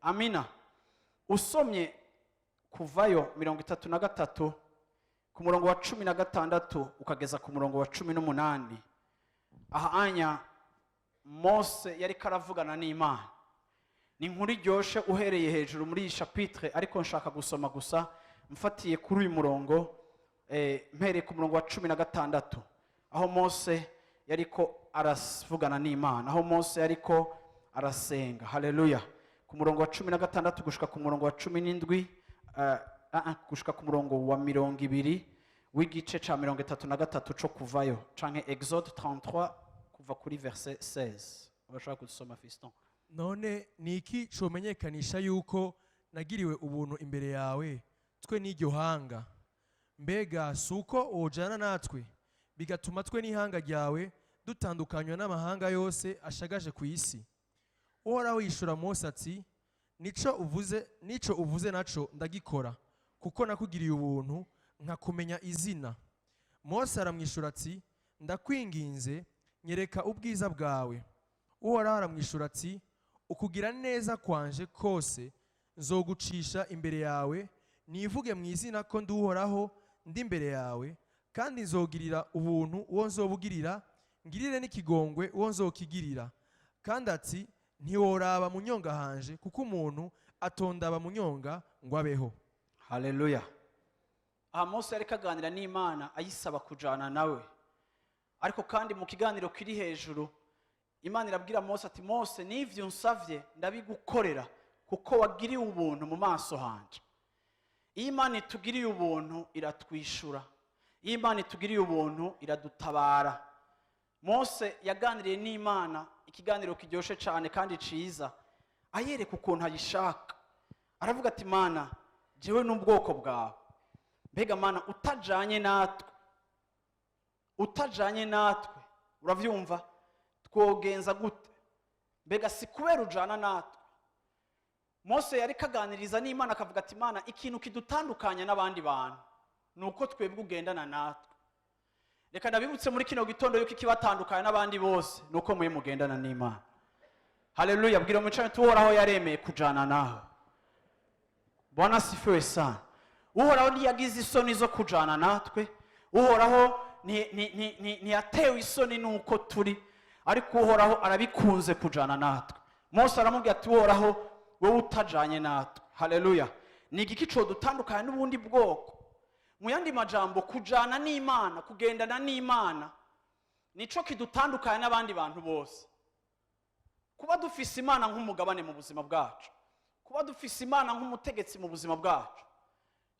Amina. Usomye Kuvayo 33, ku murongo wa 16 ukageza ku murongo wa 18, aha anya Mose yari karavugana n'Imana. Ni inkuru iryoshe uhereye hejuru muri iyi chapitre, ariko nshaka gusoma gusa mfatiye kuri uyu murongo, mpereye ku murongo wa 16, aho Mose yariko aravugana n'Imana, aho Mose yariko arasenga. Haleluya! Ku murongo wa 16 gushika ku murongo wa 17, gushika ku murongo wa 20 w'igice ca 33 co Kuvayo, canke Exode 33, kuva kuri verset 16. Urashobora gusoma, fiston. None ni iki comenyekanisha yuko nagiriwe ubuntu imbere yawe, twe n'iryo hanga? Mbega si uko wojana natwe, bigatuma twe n'ihanga ryawe dutandukanywa n'amahanga yose ashagaje ku isi? Uhoraho yishura Mose ati: "Nico uvuze, nico uvuze naco ndagikora, kuko nakugiriye ubuntu nkakumenya izina." Mose aramwishura ati: "Ndakwinginze, nyereka ubwiza bwawe." Uhoraho aramwishura ati: "Ukugira neza kwanje kose nzogucisha imbere yawe, nivuge mu izina ko ndi Uhoraho ndi imbere yawe, kandi nzogirira ubuntu uwo nzobugirira, ngirire n'ikigongwe uwo nzokigirira." Kandi ati: "Ntiworaba mu nyonga hanje, kuko umuntu atondaba mu nyonga ngo abeho." Haleluya! Aha Mose yariko aganira n'Imana, ayisaba kujana nawe. Ariko kandi mu kiganiro kiri hejuru, Imana irabwira Mose ati: "Mose, n'ivyo unsavye ndabigukorera, kuko wagiriwe ubuntu mu maso hanje." Iyo Imana itugiriye ubuntu, iratwishura. Iyo Imana itugiriye ubuntu, iradutabara. Mose yaganiriye n'Imana ikiganiro kiryoshe cyane kandi ciza, ayereka ukuntu ayishaka. Aravuga ati: "Mana, jewe n'ubwoko bwawe, mbega Mana, utajanye natwe, utajanye natwe, uravyumva, twogenza gute? Mbega si kubera ujana natwe?" Mose yari kaganiriza n'Imana, akavuga ati: "Imana, ikintu kidutandukanya n'abandi bantu ni uko twebwe ugendana natwe." Reka ndabibutse muri kino gitondo yuko ikibatandukanya n'abandi bose ni uko mwe mugendana n'Imana. Haleluya! Bwira umucane Uhoraho yaremeye kujana nawe. Bwana asifiwe sana! Uhoraho ntiyagize isoni zo kujana natwe. Uhoraho ntiyatewe isoni n'uko turi, ariko Uhoraho arabikunze kujana natwe. Mose aramubwira ati: "Uhoraho, wowe utajanye natwe, haleluya, ni igiki codutandukanya n'ubundi bwoko?" Mu yandi majambo, kujana n'Imana, kugendana n'Imana, nico kidutandukanya n'abandi bantu bose. Kuba dufise Imana nk'umugabane mu buzima bwacu, kuba dufise Imana nk'umutegetsi mu buzima bwacu,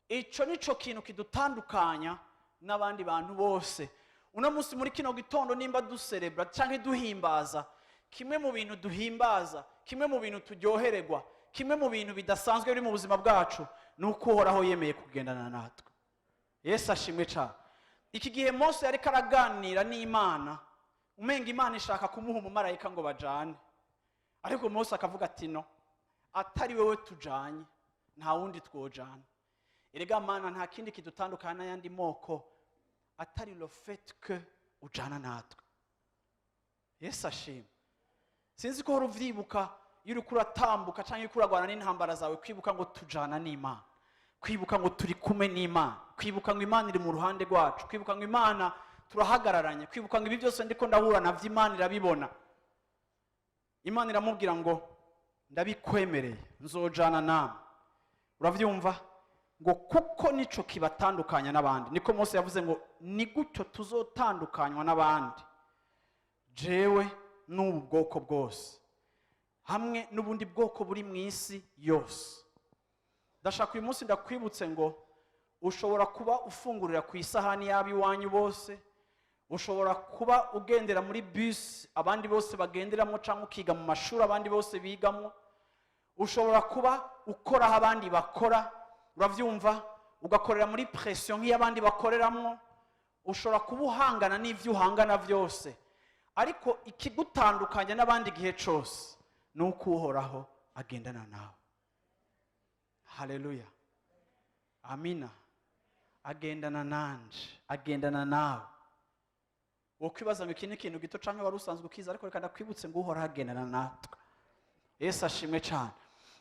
ico nico kintu kidutandukanya n'abandi bantu bose. Uno munsi muri kino gitondo, nimba duserebra cyangwa duhimbaza, kimwe mu bintu duhimbaza, kimwe mu bintu turyohererwa, kimwe mu bintu bidasanzwe biri mu buzima bwacu, ni uko Uhoraho yemeye kugendana natwe. Yesu ashimwe cyane! Iki gihe Mose yariko araganira n'Imana, umenga Imana ishaka kumuha umumarayika ngo bajane, ariko Mose akavuga ati: "No, atari wowe tujanye, nta wundi twojana. Erega Mana, nta kindi kidutandukana n'ayandi moko atari le fait que ujana natwe." Yesu ashimwe! Sinzi ko uhora uvyibuka iyo uriko uratambuka cyangwa uriko uragwana n'intambara zawe, kwibuka ngo tujana n'Imana, kwibuka ngo turi kumwe n'Imana, kwibuka ngo Imana iri mu ruhande rwacu, kwibuka ngo Imana turahagararanye, kwibuka ngo ibi byose ndiko ndahura navyo Imana irabibona. Imana iramubwira ngo: "Ndabikwemereye, nzojana nawe." Uravyumva ngo kuko nico kibatandukanya n'abandi. Niko Mose yavuze ngo: "Ni gutyo tuzotandukanywa n'abandi, jewe n'ubu bwoko bwose hamwe n'ubundi bwoko buri mu isi yose." Ndashaka uyu munsi ndakwibutse ngo ushobora kuba ufungurira ku isahani y'ab'iwanyu bose. Ushobora kuba ugendera muri bus abandi bose bagenderamo, cyangwa ukiga mu mashuri abandi bose bigamo. Ushobora kuba ukora aho abandi bakora, urabyumva, ugakorera muri pression nk'iy'abandi bakoreramo. Ushobora kuba uhangana n'ibyo uhangana byose, ariko ikigutandukanya n'abandi igihe cyose ni uko Uhoraho agendana nawe. Haleluya, amina. Agendana nanje, agendana nawe. Wokwibaza ngo iki ni ikintu gito cyangwa wari usanzwe ukiza, ariko reka ndakwibutse ngo Uhoraho agendana natwe. Yesu ashimwe cyane.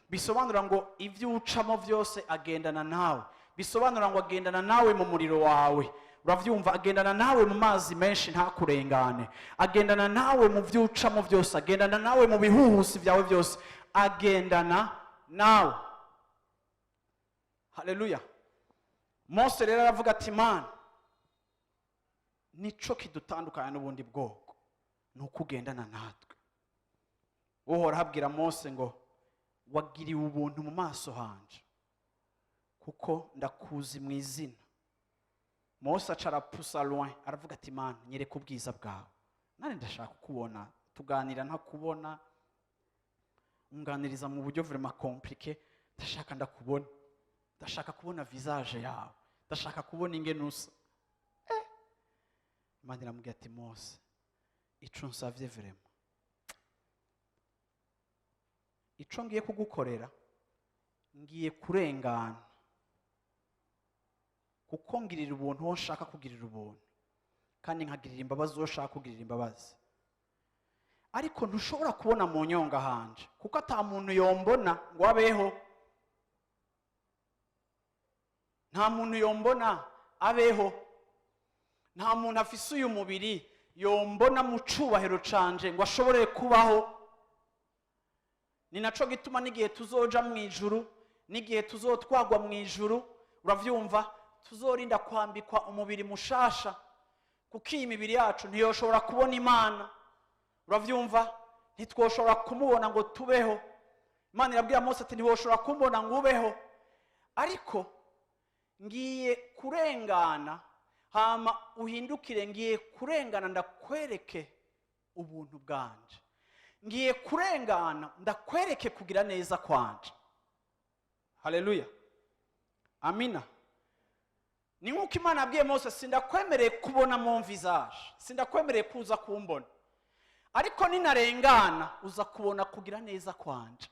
Bisobanura ngo ibyo ucamo byose agendana nawe. Bisobanura ngo agendana nawe mu muriro wawe, urabyumva, agendana nawe mu mazi menshi ntakurengane, agendana nawe mu byo ucamo byose, agendana nawe mu bihuhusi byawe byose, agendana nawe. Haleluya. Mose rero aravuga ati: "Mana, nico kidutandukanya n'ubundi bwoko, ni uko ugendana natwe." Uhoraho abwira Mose ngo: "Wagiriwe ubuntu mu maso hanje, kuko ndakuzi mu izina." Mose aca arapusa loin, aravuga ati: "Mana, nyereka ubwiza bwawe, nane ndashaka kukubona. Tuganira ntakubona, unganiriza mu buryo vraiment compliqué. Ndashaka ndakubona, ndashaka kubona visage yawe, ndashaka kubona ingene usa." Imana iramubwira ati: "Mose, ico nsavye, vraiment ico ngiye kugukorera, ngiye kurengana, kuko ngirira ubuntu uwo nshaka kugirira ubuntu, kandi nkagirira imbabazi uwo nshaka kugirira imbabazi. Ariko ntushobora kubona mu nyonga hanje, kuko ata muntu yombona ngo abeho. Nta muntu yombona abeho. Nta muntu afise uyu mubiri yombona mu cubahiro canje ngo ashobore kubaho. Ni naco gituma n'igihe tuzoja mu ijuru, n'igihe tuzotwagwa mu ijuru, uravyumva, tuzorinda kwambikwa umubiri mushasha, kuko iyi mibiri yacu ntiyoshobora kubona Imana, uravyumva, ntitwoshobora kumubona ngo tubeho." Imana irabwira Mose ati: "Ntiwoshobora kumbona ngo ubeho, ariko ngiye kurengana, hama uhindukire. Ngiye kurengana ndakwereke ubuntu bwanje, ngiye kurengana ndakwereke kugira neza kwanje." Haleluya, amina. Ni nk'uko Imana yabwiye Mose: "Sindakwemereye kubona mon visage, sindakwemereye kuza kumbona, ariko ninarengana uza kubona kugira neza kwanje."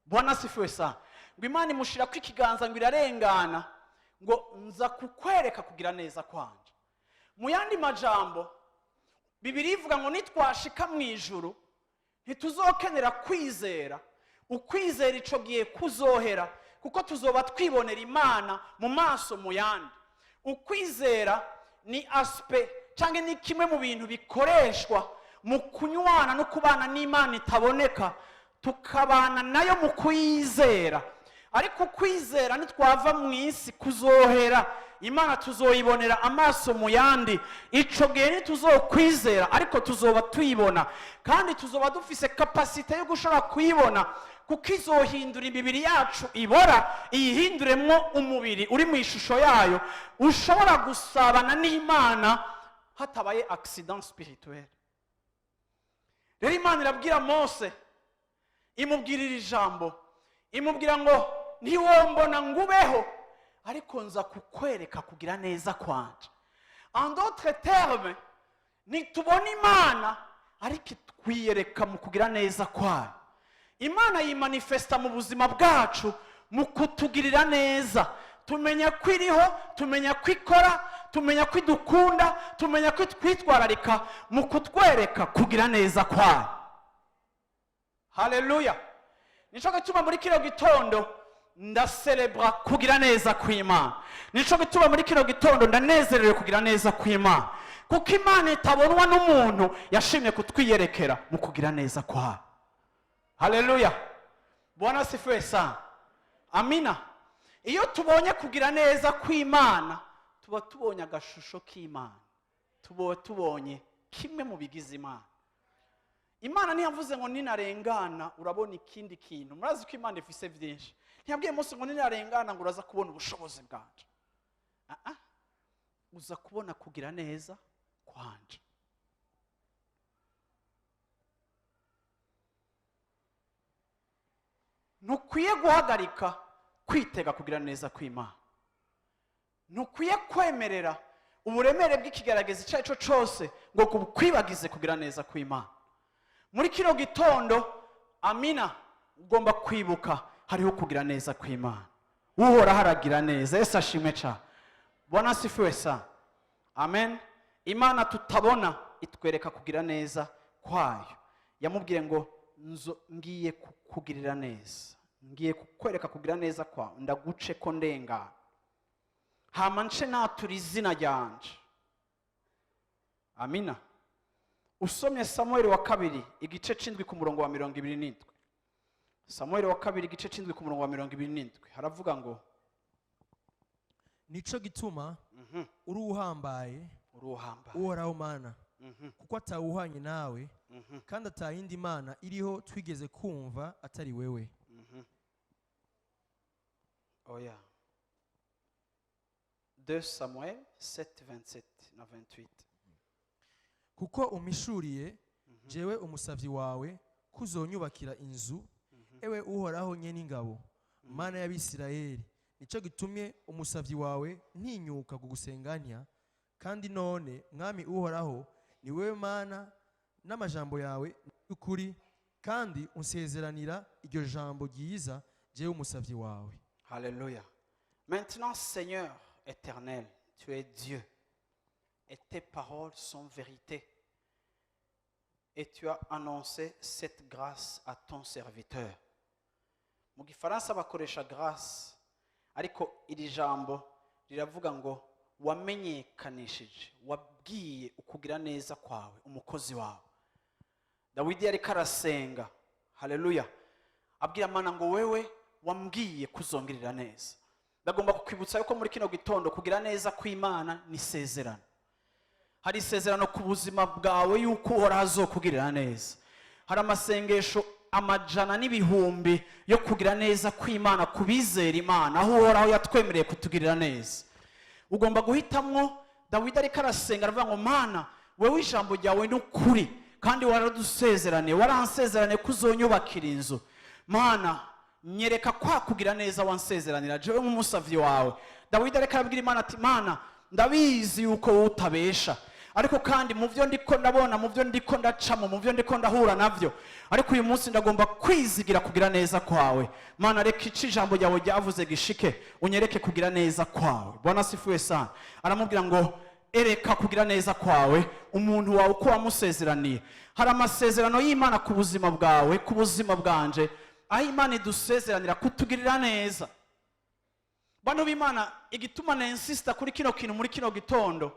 Bwana asifiwe sana. Ngo Imana imushirako ikiganza, ngo irarengana, ngo: "Nza kukwereka kugira neza kwanje." Mu yandi majambo, Bibiliya ivuga ngo nitwashika mu ijuru ntituzokenera kwizera. Ukwizera ico gihe kuzohera, kuko tuzoba twibonera Imana mu maso mu yandi. Ukwizera ni aspect cyangwa ni kimwe mu bintu bikoreshwa mu kunywana no kubana n'Imana itaboneka, tukabana nayo mu kuyizera. Ariko ukwizera nitwava mu isi kuzohera. Imana tuzoyibonera amaso mu yandi. Ico gihe ntituzokwizera, ariko tuzoba tuyibona, kandi tuzoba dufise capacité yo gushobora kuyibona, kuko izohindura imibiri yacu ibora, iyihinduremwo umubiri uri mu ishusho yayo, ushobora gusabana n'Imana hatabaye accident spirituel. Rero Imana irabwira Mose, imubwirira ijambo, imubwira ngo: "Ntiwombona ngo ubeho, ariko nza kukwereka kugira neza kwanje." En d'autres termes, ntitubona Imana, ariko itwiyereka mu kugira neza kwayo. Imana yimanifesta mu buzima bwacu mu kutugirira neza. Tumenya ko iriho, tumenya ko ikora, tumenya ko idukunda, tumenya ko itwitwararika mu kutwereka kugira neza kwayo. Haleluya. Nico gituma muri kino gitondo ndaserebra kugira neza kw'Imana. Nico gituma muri kino gitondo ndanezerewe kugira neza kw'Imana, kuko Imana itabonwa n'umuntu yashimye kutwiyerekera mu kugira neza kwayo. Haleluya, Bwana asifiwe sana, amina. Iyo tubonye kugira neza kw'Imana, tuba tubonye agashusho k'Imana, tuba tubonye kimwe mu bigize Imana. Imana ntiyavuze ngo: "Ninarengana urabona ikindi kintu." Murazi ko Imana ifise byinshi. Ntiyabwiye Mose ngo: "Ninarengana ngo uraza kubona ubushobozi bwanje." Ah ah, uza kubona kugira neza. Kwanje. Ntukwiye guhagarika kwitega kugira neza kw'Imana. Ntukwiye kwemerera uburemere bw'ikigaragaza icyo ari cyo cyose ngo kukwibagize kugira neza kw'Imana. Muri kino gitondo, amina, ugomba kwibuka hariho kugira neza kw'Imana. Uhoraho aragira neza. Yesu ashimwe cyane. Bwana asifiwe sana. Amen. Imana tutabona itwereka kugira neza kwayo. Yamubwiye ngo ngiye kukugirira neza, ngiye kukwereka kugira neza kwawe, ndaguce ko ndengana, hama nce natura izina ryanje. Amina. Usomye Samuel wa kabiri igice c'indwi ku murongo wa 27, Samuel wa kabiri igice c'indwi ku murongo wa 27, haravuga ngo: Nico gituma uri uhambaye, Uruhambaye, Uhoraho Mana, kuko atawuhanye nawe, kandi atayindi mana iriho twigeze kumva atari wewe. Oya, 2 Samuel 7 27 na 28. Kuko umpishuriye jewe umusavyi wawe kuzonyubakira inzu, ewe Uhoraho nyene ingabo, Mana y'Abisirayeli. Nico gitumye umusavyi wawe ntinyuka kugusenganya. Kandi none, Mwami Uhoraho, ni wewe Mana, n'amajambo yawe ni ukuri, kandi unsezeranira iryo jambo ryiza jewe umusavyi wawe. Alléluia. Maintenant, Seigneur éternel, tu es Dieu et tes paroles sont vérité. Et tu as annoncé cette grâce à ton serviteur. Mu gifaransa bakoresha grâce, ariko iri jambo riravuga ngo wamenyekanishije, wabwiye ukugira neza kwawe umukozi wawe. Dawidi yariko arasenga, haleluya, abwira Mana ngo wewe wambwiye kuzongerera neza. Ndagomba kukwibutsa yuko muri kino gitondo kugira neza kw'Imana ni isezerano. Hari isezerano ku buzima bwawe yuko Uhoraho azokugirira neza. Hari amasengesho amajana n'ibihumbi yo kugira neza kw'Imana ku bizera Imana, aho Uhoraho yatwemereye kutugirira neza. Ugomba guhitamwo. Dawidi ariko arasenga, aravuga ngo: "Mana, wewe ijambo ryawe ni ukuri, kandi waradusezeraniye, waransezeraniye ko uzonyubakira inzu. Mana, nyereka kwa kugira neza wansezeranira jewe nk'umusavyi wawe." Dawidi ariko arabwira Imana ati: "Mana, ndabizi yuko wowe utabesha, ariko kandi mu byo ndiko ndabona, mu byo ndiko ndacamo, mu byo ndiko ndahura navyo, ariko uyu munsi ndagomba kwizigira kugira neza kwawe. Mana, reka ico ijambo ryawe ryavuze gishike, unyereke kugira neza kwawe." Bwana asifiwe sana. Aramubwira ngo ereka kugira neza kwawe umuntu wawe uko wamusezeraniye. Hari amasezerano y'Imana ku buzima bwawe, ku buzima bwanje, aho Imana idusezeranira kutugirira neza. Bantu b'Imana, igituma nensista kuri kino kintu muri kino gitondo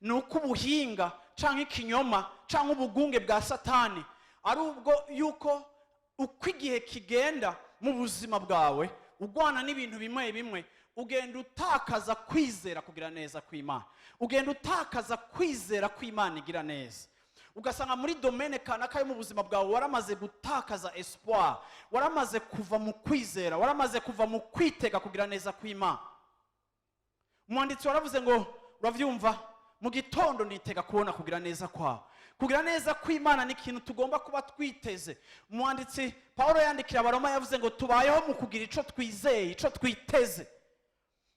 ni uko ubuhinga canke ikinyoma canke ubugunge bwa Satani ari ubwo yuko uko igihe kigenda mu buzima bwawe, ugwana n'ibintu bimwe bimwe, ugenda utakaza kwizera kugira neza kw'Imana, ugenda utakaza kwizera kw'Imana igira neza. Ugasanga muri domaine kanaka yo mu buzima bwawe waramaze gutakaza espoir, waramaze kuva mu kwizera, waramaze kuva mu kwitega kugira neza kw'Imana. Umwanditsi waravuze ngo, urabyumva, mu gitondo nitega kubona kugira neza kwawe. Kugira neza kw'Imana ni ikintu tugomba kuba twiteze. Umwanditsi Paul yandikira Abaroma yavuze ngo tubayeho mu kugira ico twizeye, ico twiteze.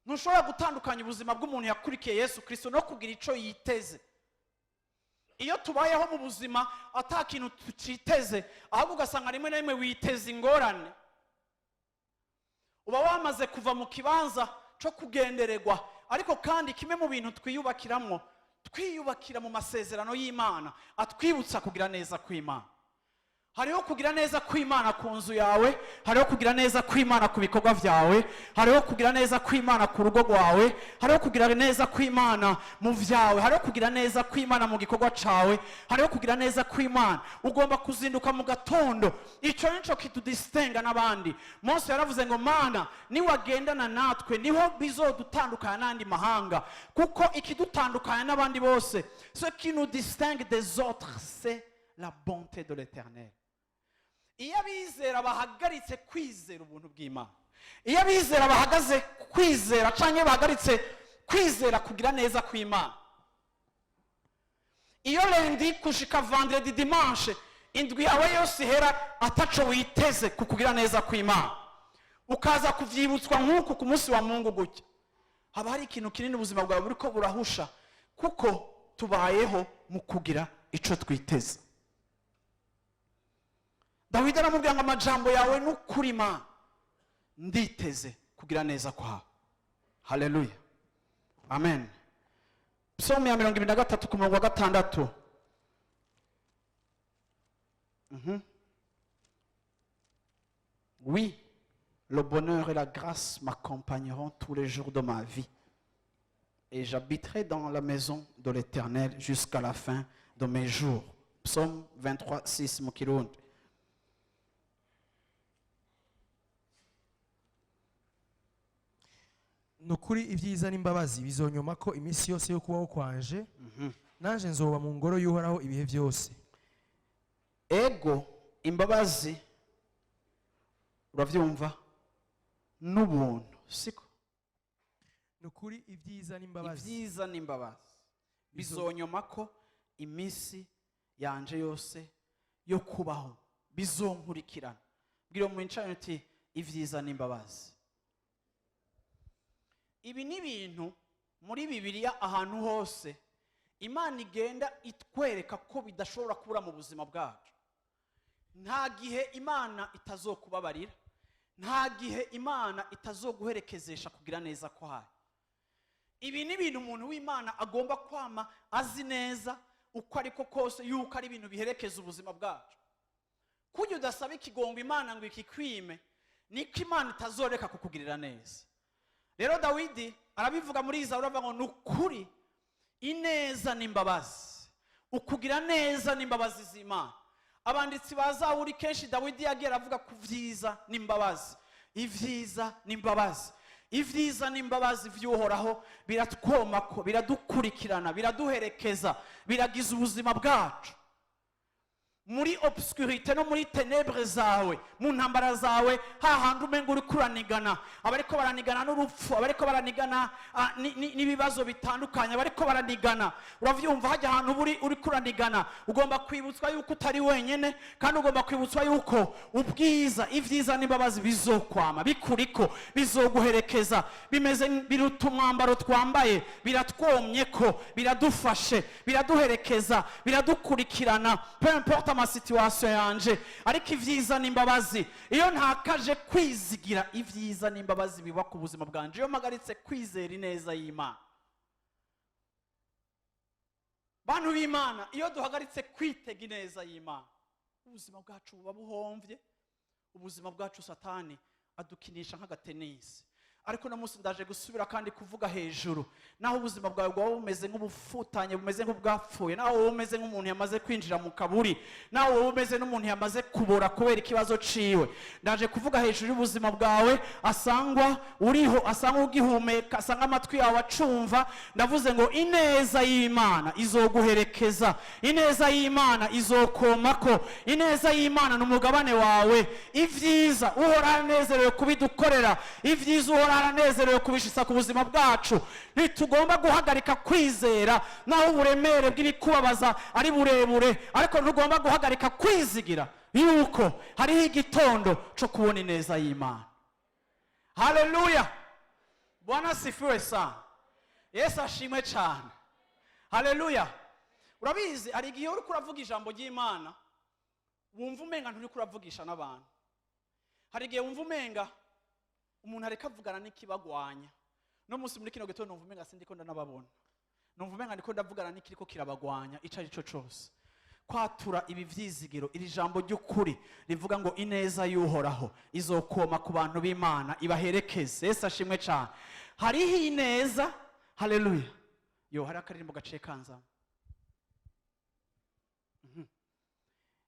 Ntushobora gutandukanya ubuzima bw'umuntu yakurikiye Yesu Kirisito no kugira ico yiteze. Iyo tubayeho mu buzima ata kintu tuciteze, ahubwo ugasanga rimwe na rimwe witeze ingorane, uba wamaze kuva mu kibanza cyo kugendererwa. Ariko kandi kimwe mu bintu twiyubakiramwo, twiyubakira mu masezerano y'Imana atwibutsa kugira neza kw'Imana. Hariho kugira neza kw'Imana ku nzu yawe, hariho kugira neza kw'Imana ku bikorwa byawe, hariho kugira neza kw'Imana ku rugo rwawe, hariho kugira neza kw'Imana mu vyawe, hariho kugira neza kw'Imana mu gikorwa cawe, hariho kugira neza kw'Imana. Ugomba kuzinduka mu gatondo. Ico nico kitudistinga n'abandi. Mose yaravuze ngo: "Mana, niwagendana natwe niho bizodutandukanya n'andi mahanga," kuko ikidutandukanya n'abandi bose, ce qui nous distingue des autres, c'est la bonté de l'Éternel. Iyo abizera bahagaritse kwizera ubuntu bw'Imana, iyo abizera bahagaze kwizera cyangwa bahagaritse kwizera kugira neza kw'Imana. Iyo lundi kushika vendredi, dimanche, indwi yawe yose ihera ataco witeze kukugira neza kw'Imana, ukaza kuvyibutswa nk'uku ku munsi wa Mungu gutya, haba hari ikintu kinini ubuzima bwawe buriko burahusha, kuko tubayeho mu kugira ico twiteze. Dawidi aramubwira ngo: "Amajambo yawe ni ukuri, Mana, nditeze kugira neza kwawe." Haleluya, amen. Psaume ya 23 ku murongo wa 6. Oui, le bonheur et la grâce m'accompagneront tous les jours de ma vie et j'habiterai dans la maison de l'Éternel jusqu'à la fin de mes jours. Psaume 23, 6 mu Kirundi. Ni ukuri, ibyiza n'imbabazi bizonyoma ko iminsi yose yo kubaho kwanje, nanje nzoba mu ngoro y'Uhoraho ibihe byose. Ego, imbabazi, uravyumva, n'ubuntu, siko? Ni ukuri, ibyiza n'imbabazi Ibyiza n'imbabazi bizonyoma ko iminsi yanje yose yo kubaho, bizonkurikirana. Bwira mu mwicaranye uti: "Ibyiza n'imbabazi." Ibi ni ibintu muri Bibiliya ahantu hose Imana igenda itwereka ko bidashobora kubura mu buzima bwacu. Nta gihe Imana itazokubabarira, nta gihe Imana itazoguherekezesha kugira neza kwayo. Ibi ni ibintu umuntu w'Imana agomba kwama azi neza uko ariko kose yuko ari ibintu biherekeza ubuzima bwacu. Kujya udasaba ikigongo Imana ngo ikikwime, niko Imana itazoreka kukugirira neza. Rero Dawidi arabivuga muri Zaburi, avuga ngo: "Ni ukuri, ineza n'imbabazi, ukugira neza n'imbabazi z'Imana." Abanditsi ba Zaburi kenshi Dawidi yagiye aravuga ku byiza n'imbabazi, ibyiza n'imbabazi, ibyiza n'imbabazi by'Uhoraho biratwomako, biradukurikirana, biraduherekeza, biragiza ubuzima bwacu muri obscurité no muri ténèbres zawe, mu ntambara zawe, hahandi umenga uri kuranigana, abariko baranigana n'urupfu, abariko baranigana n'ibibazo bitandukanye, abariko baranigana, uravyumva, hajya ahantu uba uri kuranigana, ugomba kwibutswa yuko utari wenyene, kandi ugomba kwibutswa yuko ubwiza, ibyiza n'imbabazi bizokwama bikuriko, bizoguherekeza. Bimeze biruta umwambaro twambaye, biratwomye ko, biradufashe, biraduherekeza, biradukurikirana, peu importe amasituations yanje. Ariko ibyiza n'imbabazi, iyo ntakaje kwizigira ibyiza n'imbabazi biba ku buzima bwanje, iyo mpagaritse kwizera ineza y'Imana, bantu b'Imana, iyo duhagaritse kwitega ineza y'Imana, ubuzima bwacu buba buhomvye. Ubuzima bwacu Satani adukinisha nk'agatenisi. Ariko uno munsi ndaje gusubira kandi kuvuga hejuru: naho ubuzima bwawe bwaba bumeze nk'ubufutanye, bumeze nk'ubwapfuye, naho wowe umeze nk'umuntu yamaze kwinjira mu kaburi, naho wowe umeze n'umuntu yamaze kubora kubera ikibazo ciwe, ndaje kuvuga hejuru y'ubuzima bwawe asangwa uriho, asangwa ugihumeka, asangwa amatwi yawe acumva. Ndavuze ngo ineza y'Imana izoguherekeza, ineza y'Imana izokomako, ineza y'Imana ni umugabane wawe. Ibyiza Uhora anezerewe kubidukorera, ibyiza Uhora aranezerewe kubishitsa ku buzima bwacu. Ntitugomba guhagarika kwizera, naho uburemere bw'ibikubabaza ari burebure, ariko ntugomba guhagarika kwizigira yuko hariho igitondo cyo kubona ineza y'Imana. Haleluya, Bwana asifiwe sana, Yesu ashimwe cyane, haleluya. Urabizi, hari igihe uri kuravuga ijambo ry'Imana wumva umenga nturi kuravugisha n'abantu. Hari igihe wumva umenga umuntu areka avugana n'ikibagwanya. No munsi muri kino gitondo numva umenga sindiko ndanababona, numva umenga ndiko ndavugana n'ikiriko kirabagwanya, ico ari cyo cose. Kwatura ibi vyizigiro, iri jambo ry'ukuri rivuga ngo ineza y'Uhoraho izokoma ku bantu b'Imana, ibaherekeze. Yesu ashimwe cyane. Hariho ineza, haleluya. Yo, hari akaririmbo gaciye kanzamo.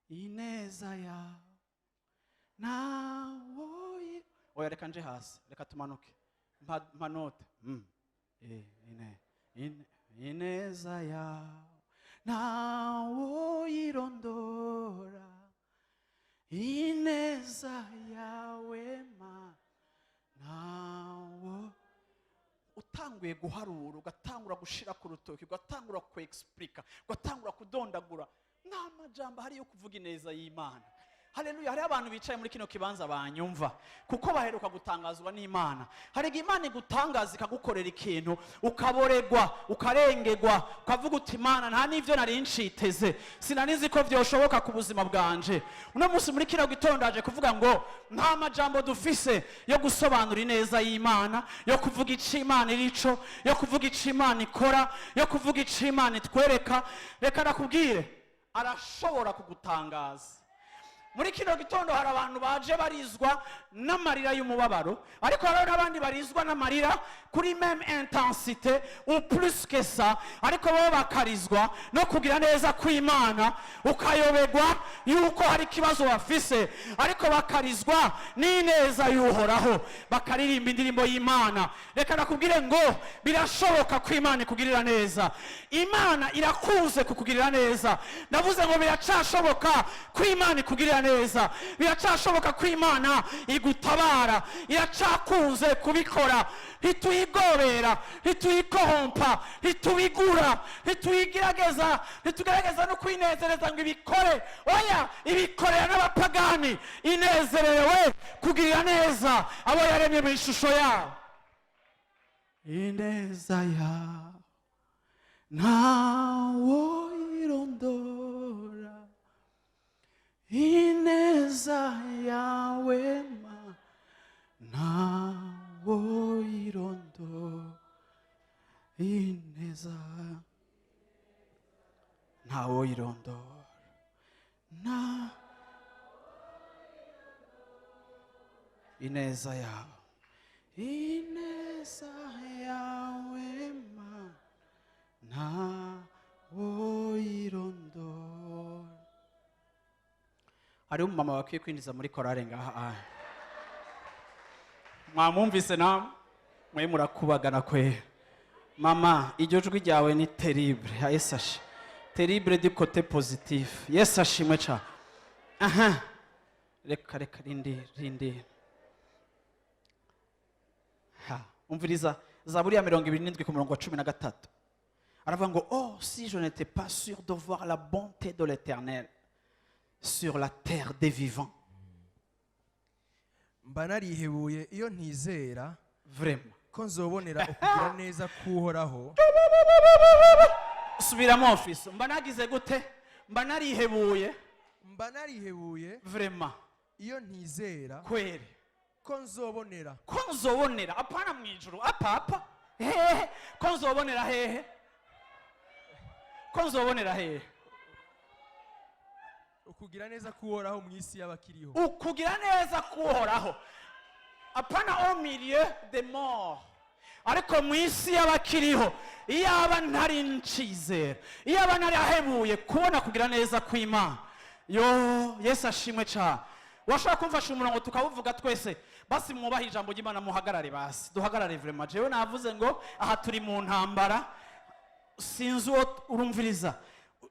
Ineza yawe nawoye. Oya, reka nje hasi, reka tumanuke, mpa note. Ineza yawe ntawoyirondora, ineza yawe ma ntawo. Utanguye. Utanguye guharura, ugatangura gushira ku rutoki, ugatangura ku expliqua, ugatangura kudondagura, nta majambo ahari yo kuvuga ineza y'Imana. Haleluya! Hariho abantu bicaye muri kino kibanza banyumva kuko baheruka gutangazwa n'Imana. Hari igihe Imana igutangaza, ikagukorera ikintu, ukaboregwa, ukarengegwa, ukavuga uti: "Imana, nta n'ibyo nari nciteze, sinari nzi ko byoshoboka ku buzima bwanje." Uno munsi muri kino gitondo aje kuvuga ngo nta majambo dufise yo gusobanura ineza y'Imana, yo kuvuga ico Imana irico, yo kuvuga ico Imana ikora, yo kuvuga ico Imana itwereka. Reka nakubwire, arashobora kugutangaza. Muri kino gitondo hari abantu baje barizwa n'amarira y'umubabaro, ariko hariho n'abandi barizwa n'amarira kuri même intensité ou plus que ça, ariko bo bakarizwa no kugira neza kw'Imana, ukayobegwa yuko hari ikibazo bafise, ariko bakarizwa n'ineza y'Uhoraho, bakaririmba indirimbo y'Imana. Reka nakubwire ngo birashoboka ko Imana ikugirira neza. Imana irakunze kukugirira neza. Ndavuze ngo biracashoboka ko Imana ikugirira neza, biracashoboka ko Imana igutabara, iracakunze kubikora. Ntituyigobera, ntituyikorompa, ntitubigura, ntituyigerageza, ntitugerageza no kwinezereza ngo ibikore. Oya, ibikorera n'abapagani, inezerewe kugirira neza abo yaremye mu ishusho yabo. Ineza yawe ntawo irondora, ineza yawe ma ntawo irondora, ineza ntawo irondora na ineza yawe, ineza yawe ma ntawo irondora. Hariho umumama bakwiye kwinjiza muri korale ngaha. Aha mwamwumvise namwe, mwe murakubagana kwe. Mama, iryo jwi ryawe ni terrible. Yesu ashe, terrible du côté positif. Yesu ashimwe cyane. Aha, reka, reka, rindi, rindi. Ha, umviriza Zaburi ya 27 ku murongo wa 13. Aravuga ngo: "Oh, si je n'étais pas sûr de voir la bonté de l'Éternel sur la terre des vivants." Mba narihebuye iyo ntizera Vraiment. ko nzobonera ukugira neza k'Uhoraho. Subiramo, office. Mba nagize gute? Mba narihebuye. Mba narihebuye Vraiment. iyo ntizera Kweri. ko nzobonera. Ko nzobonera, apana mu ijuru, apa apa hehe? Ko nzobonera hehe? Ko nzobonera hehe? Ukugira neza k'Uhoraho mu isi y'abakiriho. Ukugira neza k'Uhoraho, apana au milieu des morts, ariko mu isi y'abakiriho. Iyaba ntari ncizera, iyaba ntari ahebuye kubona kugira neza kw'Imana. Yo, Yesu ashimwe cyane. Washobora kumfasha umurongo tukawuvuga twese? Basi mwubahe ijambo ry'Imana, muhagarare. Basi duhagarare. Vraiment, jewe navuze ngo aha turi mu ntambara, sinzi uwo urumviriza.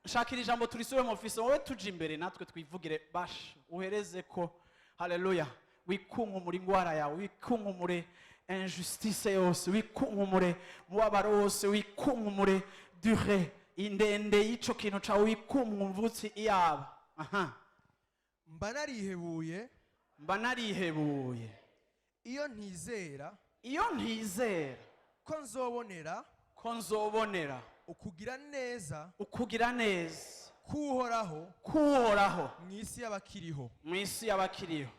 Shakira ijambo turisubire mu ofisi. Wowe tuje imbere natwe twivugire. Basha uhereze ko haleluya. Wikunkumure ingwara yawe, wikunkumure injustice yose, wikunkumure umubabaro wose, wikunkumure dure indende y'ico kintu cawe, wikunkumvutsi iyaba aha. Mba narihebuye Mba narihebuye iyo ntizera iyo ntizera ko nzobonera ko nzobonera ukugira neza ukugira neza k'Uhoraho k'Uhoraho mu isi y'abakiriho. Mu isi y'abakiriho.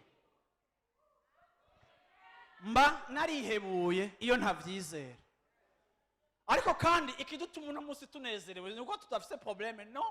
Mba narihebuye iyo ntabyizera. Ariko kandi ikidutuma uno munsi tunezerewe ni uko tudafite problème? No,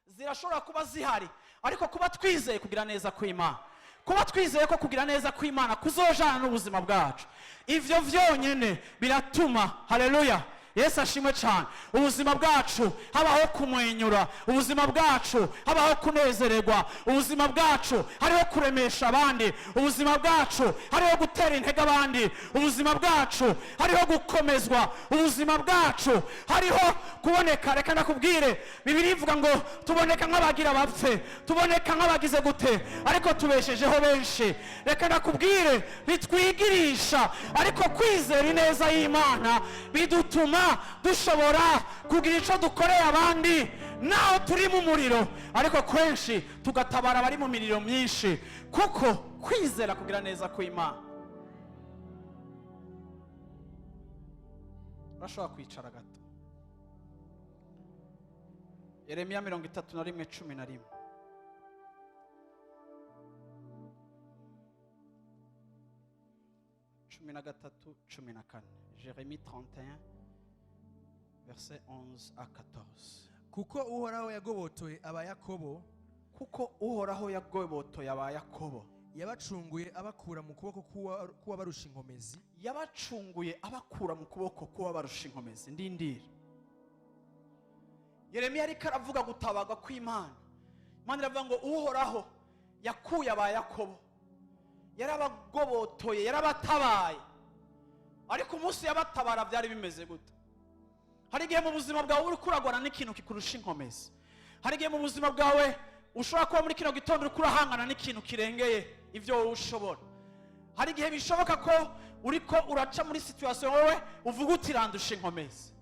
zirashobora kuba zihari, ariko kuba twizeye kugira neza kw'Imana, kuba twizeye ko kugira neza kw'Imana kuzojana n'ubuzima bwacu, ivyo vyonyene biratuma, haleluya, Yesu ashimwe cyane. Ubuzima bwacu habaho kumwenyura, ubuzima bwacu habaho kunezererwa, ubuzima bwacu hariho kuremesha abandi, ubuzima bwacu hariho gutera intege abandi, ubuzima bwacu hariho gukomezwa, ubuzima bwacu hariho kuboneka. Reka ndakubwire, Bibiliya ivuga ngo tuboneka nk'abagira bapfe, tuboneka nk'abagize gute, ariko tubeshejeho benshi. Reka ndakubwire, ntitwigirisha, ariko kwizera ineza y'Imana bidutuma dushobora kugira icyo dukoreye abandi naho turi mu muriro, ariko kenshi tugatabara abari mu miriro myinshi, kuko kwizera kugira neza kw'Imana. Urashobora kwicara gato. Yeremiya 31:11. 13, 14, Jérémie 31, verset 11 à 14. Kuko Uhoraho yagobotoye Abayakobo, Kuko Uhoraho yagobotoye aba Yakobo, yabacunguye abakura mu kuboko k'uwabarusha inkomezi. Yabacunguye abakura mu kuboko k'uwabarusha inkomezi. Ndindira. Yeremiya ariko aravuga gutabarwa kw'Imana. Imana iravuga ngo Uhoraho yakuye aba Yakobo, yarabagobotoye, yarabatabaye. Ariko umunsi yabatabara byari bimeze gute? Hari igihe mu buzima bwawe uri kuragwana n'ikintu kikurusha inkomezi. Hari igihe mu buzima bwawe ushobora kuba muri kino gitondo uri kurahangana n'ikintu kirengeye ibyo wowe ushobora. Hari igihe bishoboka ko uriko uraca muri situation wowe uvuga uti irandusha inkomezi.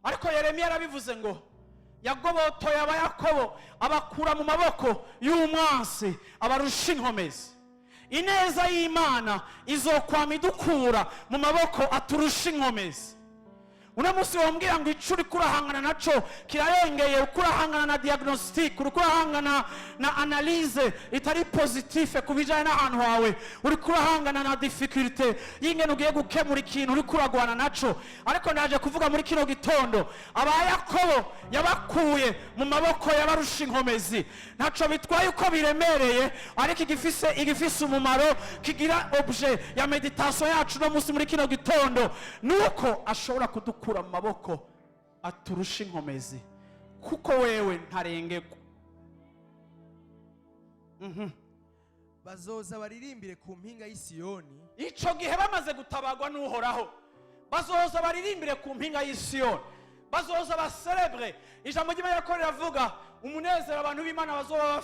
Ariko Yeremiya yarabivuze ngo yagobotoye Abayakobo, abakura mu maboko y'umwansi abarusha inkomezi. Ineza y'Imana izokwama idukura mu maboko aturusha inkomezi. Uno munsi wambwira ngo ico uriko urahangana naco kirarengeye, uriko urahangana na diagnostic, uriko urahangana na analyse itari positive ku bijanye n'ahantu hawe, uriko urahangana na difficulté y'ingene ugiye gukemura ikintu uriko uragwana naco. Ariko ndaje kuvuga muri kino gitondo, aba Yakobo yabakuye mu maboko y'abarusha inkomezi. Ntaco bitwaye uko biremereye, ariko igifise umumaro kigira objet ya méditation yacu no munsi muri kino gitondo nuko ashobora kudukura mu maboko aturusha inkomezi, kuko wewe ntarengegwa. Bazoza baririmbire ku mpinga y'Isiyoni. Ico gihe bamaze gutabagwa n'Uhoraho, bazoza baririmbire ku mpinga y'Isiyoni, bazoza baserebre. Ijambo ry'Imana ko riravuga umunezero abantu b'Imana bazoba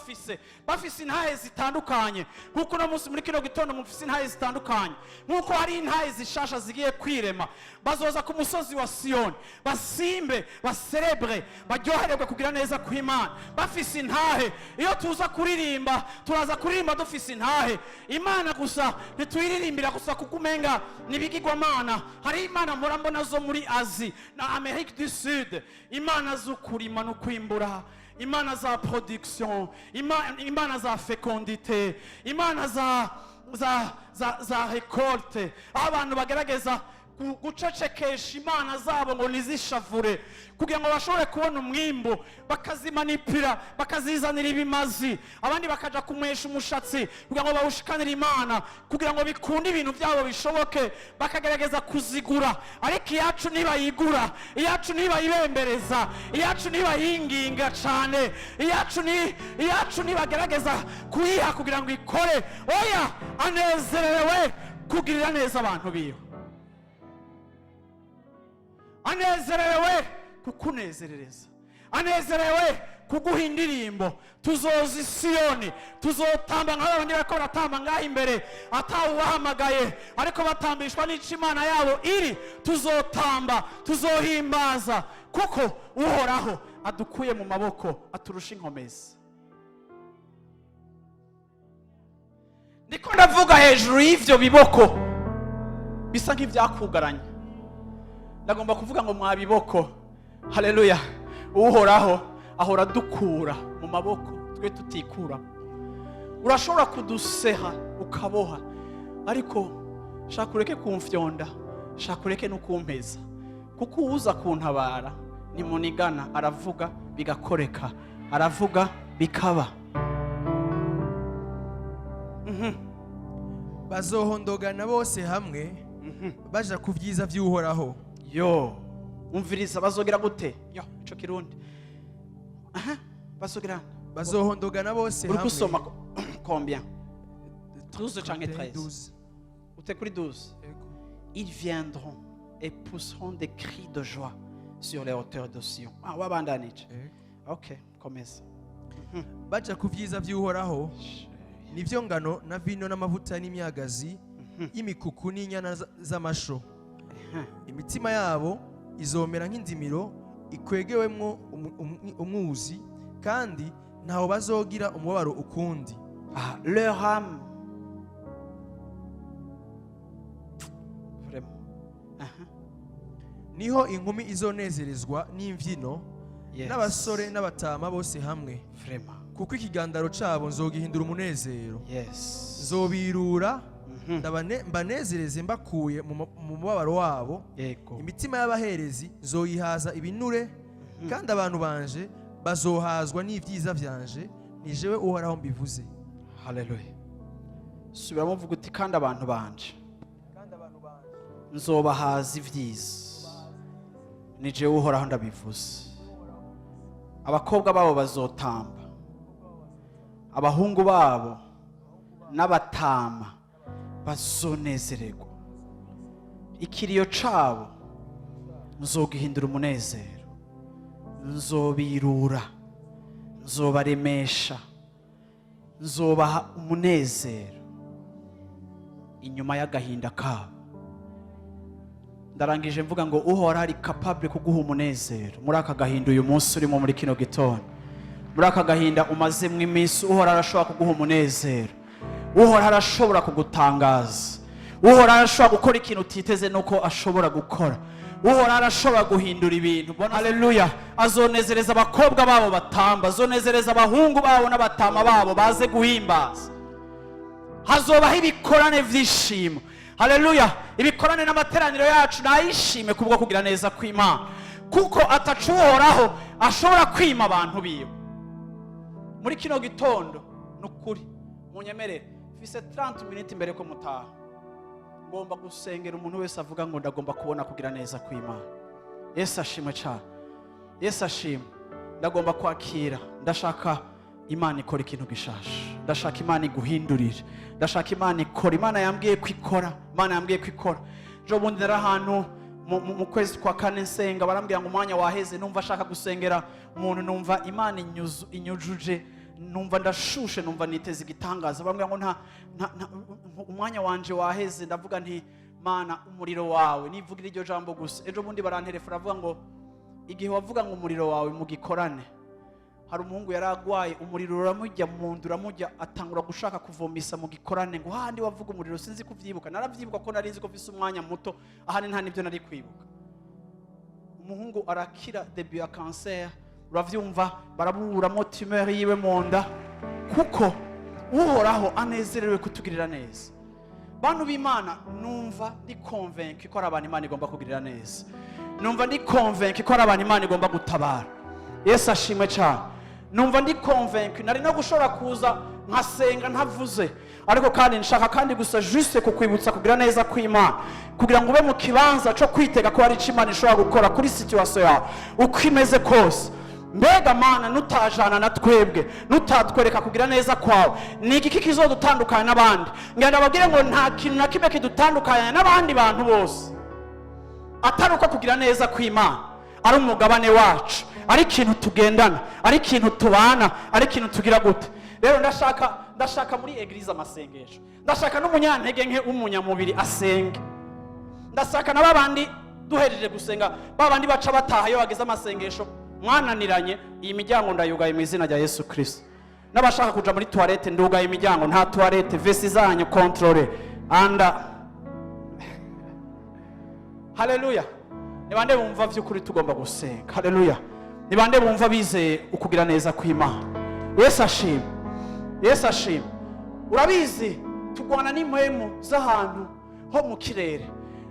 bafise intahe zitandukanye, nk'uko uno munsi muri kino gitondo mufise intahe zitandukanye, nk'uko hari intahe zishasha zigiye kwirema. Bazoza ku musozi wa Siyoni, basimbe, baserebre, baryohererwe kugira neza kw'Imana bafise intahe. Iyo tuza kuririmba, turaza kuririmba dufise intahe. Imana gusa ntituyiririmbira gusa kuko umenga nibigirwamana. Hari imana mpora mbona zo muri Asie na Amérique du Sud, imana zo kurima no kwimbura, imana za production, imana za fécondité, imana za récolte, aho abantu bagerageza gucecekesha imana zabo ngo ntizishavure kugira ngo bashobore kubona umwimbu, bakazimanipira, bakazizanira ibimazi, abandi bakaja kumwesha umushatsi kugira ngo bawushikanire Imana, kugira ngo bikunde ibintu byabo bishoboke, bakagerageza kuzigura. Ariko iyacu ntibayigura, iyacu ntibayibembereza, iyacu ntibayinginga cane, iyacu ntibagerageza kuyiha kugira ngo ikore. Oya, anezerewe kugirira neza abantu biwe, anezerewe kukunezerereza, anezerewe kuguha indirimbo. Tuzoza Isiyoni, tuzotamba nka babandi bariko baratamba ngaho imbere atawubahamagaye, ariko batambishwa n'ico Imana yabo iri. Tuzotamba, tuzohimbaza, kuko Uhoraho adukuye mu maboko aturusha inkomezi. Ndiko ndavuga hejuru y'ivyo biboko bisa nk'ivyakugaranye. Ndagomba kuvuga ngo mwa biboko, haleluya, Uhoraho ahora dukura mu maboko twe tutikura. Urashobora kuduseha ukaboha, ariko shaka ureke kumfyonda, shaka ureke no kumpeza, kuko uwuza kuntabara nimunigana, aravuga bigakoreka, aravuga bikaba. Bazohondogana bose hamwe baja ku vyiza vy'Uhoraho. Yo, umviriza, bazogera gute? Yo, ico Kirundi, aha, bazogira Bazohondogana bose Uri hamwe. gusoma combien? 12 canke 13? 12. Ute kuri 12. Yego. Ils viendront et pousseront des cris de joie sur les hauteurs de Sion. Ah, wabandanije? Yego. Okay, komeza. Baja ku vyiza vy'Uhoraho, nivyo ngano na vino n'amavuta n'imyagazi y'imikuku n'inyana z'amasho. Imitima yabo izomera nk'indimiro ikwegewemwo umwuzi, kandi ntaho bazogira umubabaro ukundi. Ah, leur âme, vraiment. Aha. Niho inkumi izonezerezwa n'imvyino, n'abasore n'abatama bose hamwe, Vraiment. kuko ikigandaro cabo nzogihindura umunezero. Nzobirura, mbanezereze mbakuye mu mubabaro wabo. Imitima y'abaherezi nzoyihaza ibinure, kandi abantu banje bazohazwa n'ibyiza vyanje. Ni jewe Uhoraho mbivuze. Haleluya! Subiramo, uvuga uti: "Kandi abantu banje nzobahaza ibyiza, ni jewe Uhoraho ndabivuze. Abakobwa babo bazotamba, abahungu babo n'abatama bazonezererwa. Ikiriyo cabo nzogihindura umunezero. Nzobirura, nzobaremesha, nzobaha umunezero inyuma y'agahinda kabo." Ndarangije mvuga ngo Uhoraho ari capable kuguha umunezero muri aka gahinda uyu munsi urimo, muri kino gitondo, muri aka gahinda umazemo iminsi. Uhoraho arashobora kuguha umunezero. Uhoraho arashobora kugutangaza. Uhoraho arashobora gukora ikintu utiteze nuko ashobora gukora. Uhoraho arashobora guhindura ibintu. Haleluya! Azonezereza abakobwa babo batamba, azonezereza abahungu babo n'abatama babo baze guhimbaza. Hazobaho ibikorane vy'ishimo. Haleluya! Ibikorane n'amateraniro yacu nayishime kubwo kugira neza kw'Imana, kuko ataca Uhoraho ashobora kwima abantu biwe. Muri kino gitondo, ni ukuri munyemerere, mfise 30 minutes imbere ko mutaha. Ngomba gusengera umuntu wese avuga ngo: "Ndagomba kubona kugira neza kw'Imana." Yesu ashimwe cyane, Yesu ashimwe. Ndagomba kwakira, ndashaka Imana ikora ikintu gishasha, ndashaka Imana iguhindurire, ndashaka Imana ikora. Imana yambwiye ko ikora, Imana yambwiye ko ikora. Ejo bundi nari ahantu mu kwezi kwa kane nsenga, barambwira ngo umwanya waheze. Numva ashaka gusengera umuntu, numva Imana inyujuje, numva ndashushe, numva niteze igitangaza. Bambwira ngo nta umwanya wanje waheze. Ndavuga nti: "Mana, umuriro wawe." Nivugira iryo jambo gusa, ejo bundi barantelefona, avuga ngo: "Igihe wavuga ngo umuriro wawe mugikorane, hari umuhungu yari agwaye, umuriro uramujya mu nda, uramujya, atangura gushaka kuvomisa mu gikorane." Ngo hahandi wavuga umuriro, sinzi kuvyibuka. Naravyibuka ko nari nzi ko mfise umwanya muto, ahandi nta nibyo nari kwibuka. Umuhungu arakira, début ya cancer, uravyumva, baraburamo tumeur yiwe mu nda, kuko Uhoraho anezerewe kutugirira neza. Bantu b'Imana, numva ndi convaincu ko ari abantu Imana igomba kugirira neza. Numva ndi convaincu ko ari abantu Imana igomba gutabara. Yesu ashimwe cyane. Numva ndi convaincu. Nari no gushobora kuza nkasenga ntavuze, ariko kandi nshaka kandi gusa juste kukwibutsa kugira neza kw'Imana, kugira ngo ube mu kibanza cyo kwitega ko hari icyo Imana ishobora gukora kuri situation yawe uko imeze kose. Mbega Mana, nutajana na twebwe, nutatwereka kugira neza kwawe, ni igiki kizodutandukanya n'abandi? Ngenda babwire ngo nta kintu na kimwe kidutandukanya n'abandi bantu bose atari uko kugira neza kw'Imana ari umugabane wacu, ari ikintu tugendana, ari ikintu tubana, ari ikintu tugira gute. Rero ndashaka muri église amasengesho, ndashaka n'umunyantege nke w'umunyamubiri asenge, ndashaka na babandi duhejeje gusenga, babandi baca bataha iyo bageze amasengesho mwananiranye. Iyi miryango ndayugaye mu izina rya Yesu Kirisito. N'abashaka kuja muri toilette, ndugaye imiryango, nta toilette, vessie zanyu contrôle anda. Haleluya! Ni bande bumva by'ukuri tugomba gusenga? Haleluya! Ni bande bumva bizeye ukugira neza kw'Imana? Yesu ashima, Yesu ashima. Urabizi, turwana n'impwemu z'ahantu ho mu kirere.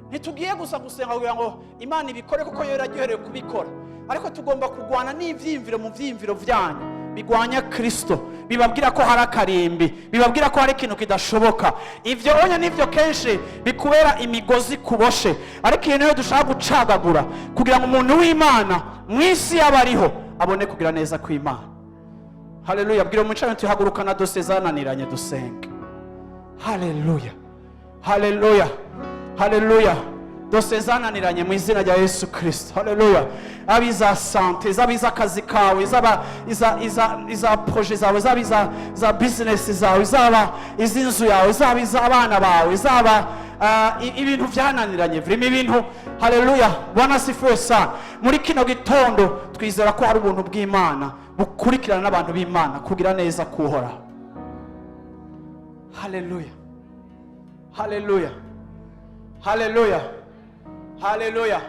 Ntitugiye gusa gusenga kugira ngo Imana ibikore, kuko yo iraryoherewe kubikora, ariko tugomba kurwana n'ibyiyumviro mu byiyumviro byanyu. Bigwanya Kristo, bibabwira ko hari akarimbi, bibabwira ko hari ikintu kidashoboka. Ivyo onye nivyo kenshi bikubera imigozi kuboshe. Ariko iyo niyo dushaka gucagagura kugira ngo umuntu w'Imana mu isi yaba ariho abone kugira neza kw'Imana. Haleluya! Bwira umucamanza tuhaguruka na dosiye zananiranye, dusenge. Haleluya, haleluya, haleluya! Dosiye zananiranye, mu izina rya Yesu Kirisito. Haleluya! Aba iza santé, zaba iz'akazi kawe, zaba iza projets zawe, zaba iza za business zawe, zaba iz'inzu yawe, zaba iz'abana bawe, zaba ibintu byananiranye, birimo ibintu. Haleluya! Bwana asifiwe sana. Muri kino gitondo twizera ko hari ubuntu bw'Imana bukurikirana n'abantu b'Imana, kugira neza kuhoraho. Haleluya, haleluya, haleluya, haleluya!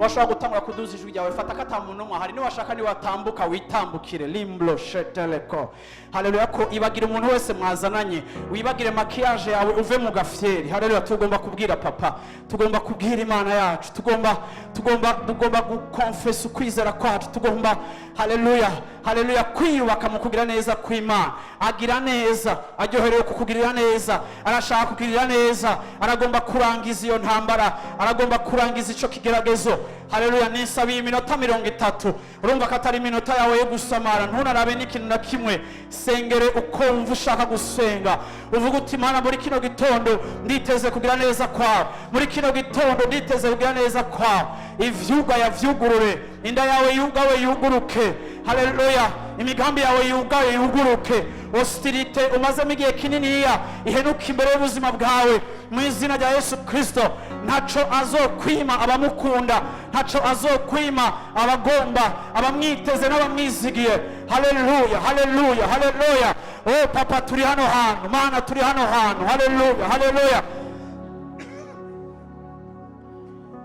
Washobora gutangura kuduza ijwi ryawe. Fata ko ata muntu umwe ahari. Niwashaka niwatambuka witambukire limblo sheteleko. Haleluya! Ko ibagira umuntu wese mwazananye, wibagire maquillage yawe, uve mu gafyeri. Haleluya! Tugomba kubwira Papa, tugomba kubwira Imana yacu, tugomba gukonfesa ukwizera kwacu. Tugomba, haleluya, haleluya, kwiyubaka mu kugira neza kw'Imana. Agira neza, aryoherewe kukugirira neza, arashaka kukugirira neza, aragomba kurangiza iyo ntambara, aragomba kurangiza ico kigeragezo. Haleluya! Nisabiye iminota 30. Urumva ko atari iminota yawe yo gusamara. Ntunarabe n'ikintu na kimwe. Sengere uko wumva ushaka gusenga. Uvuga uti: "Mana, muri kino gitondo nditeze kugira neza kwawe. Muri kino gitondo nditeze kugira neza kwawe." Ivyuga yavyugurure, inda yawe yugawe yuguruke. Haleluya! Imigambi yawe yugawe yuguruke. Hostilité umazemo igihe kininiya ihenuka imbere y'ubuzima bwawe mu izina rya Yesu Kirisito. Ntaco azokwima abamukunda, ntaco azokwima abagomba, abamwiteze n'abamwizigiye. Haleluya, haleluya, haleluya! Oh Papa, turi hano hantu. Mana, turi hano hantu. Haleluya, haleluya,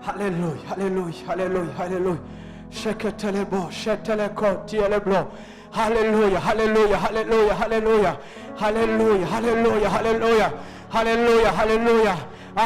haleluya, haleluya, haleluya, haleluya! Sheketelebo sheteleko tieleblo. Haleluya, haleluya, haleluya, haleluya, haleluya, haleluya, haleluya, haleluya, haleluya!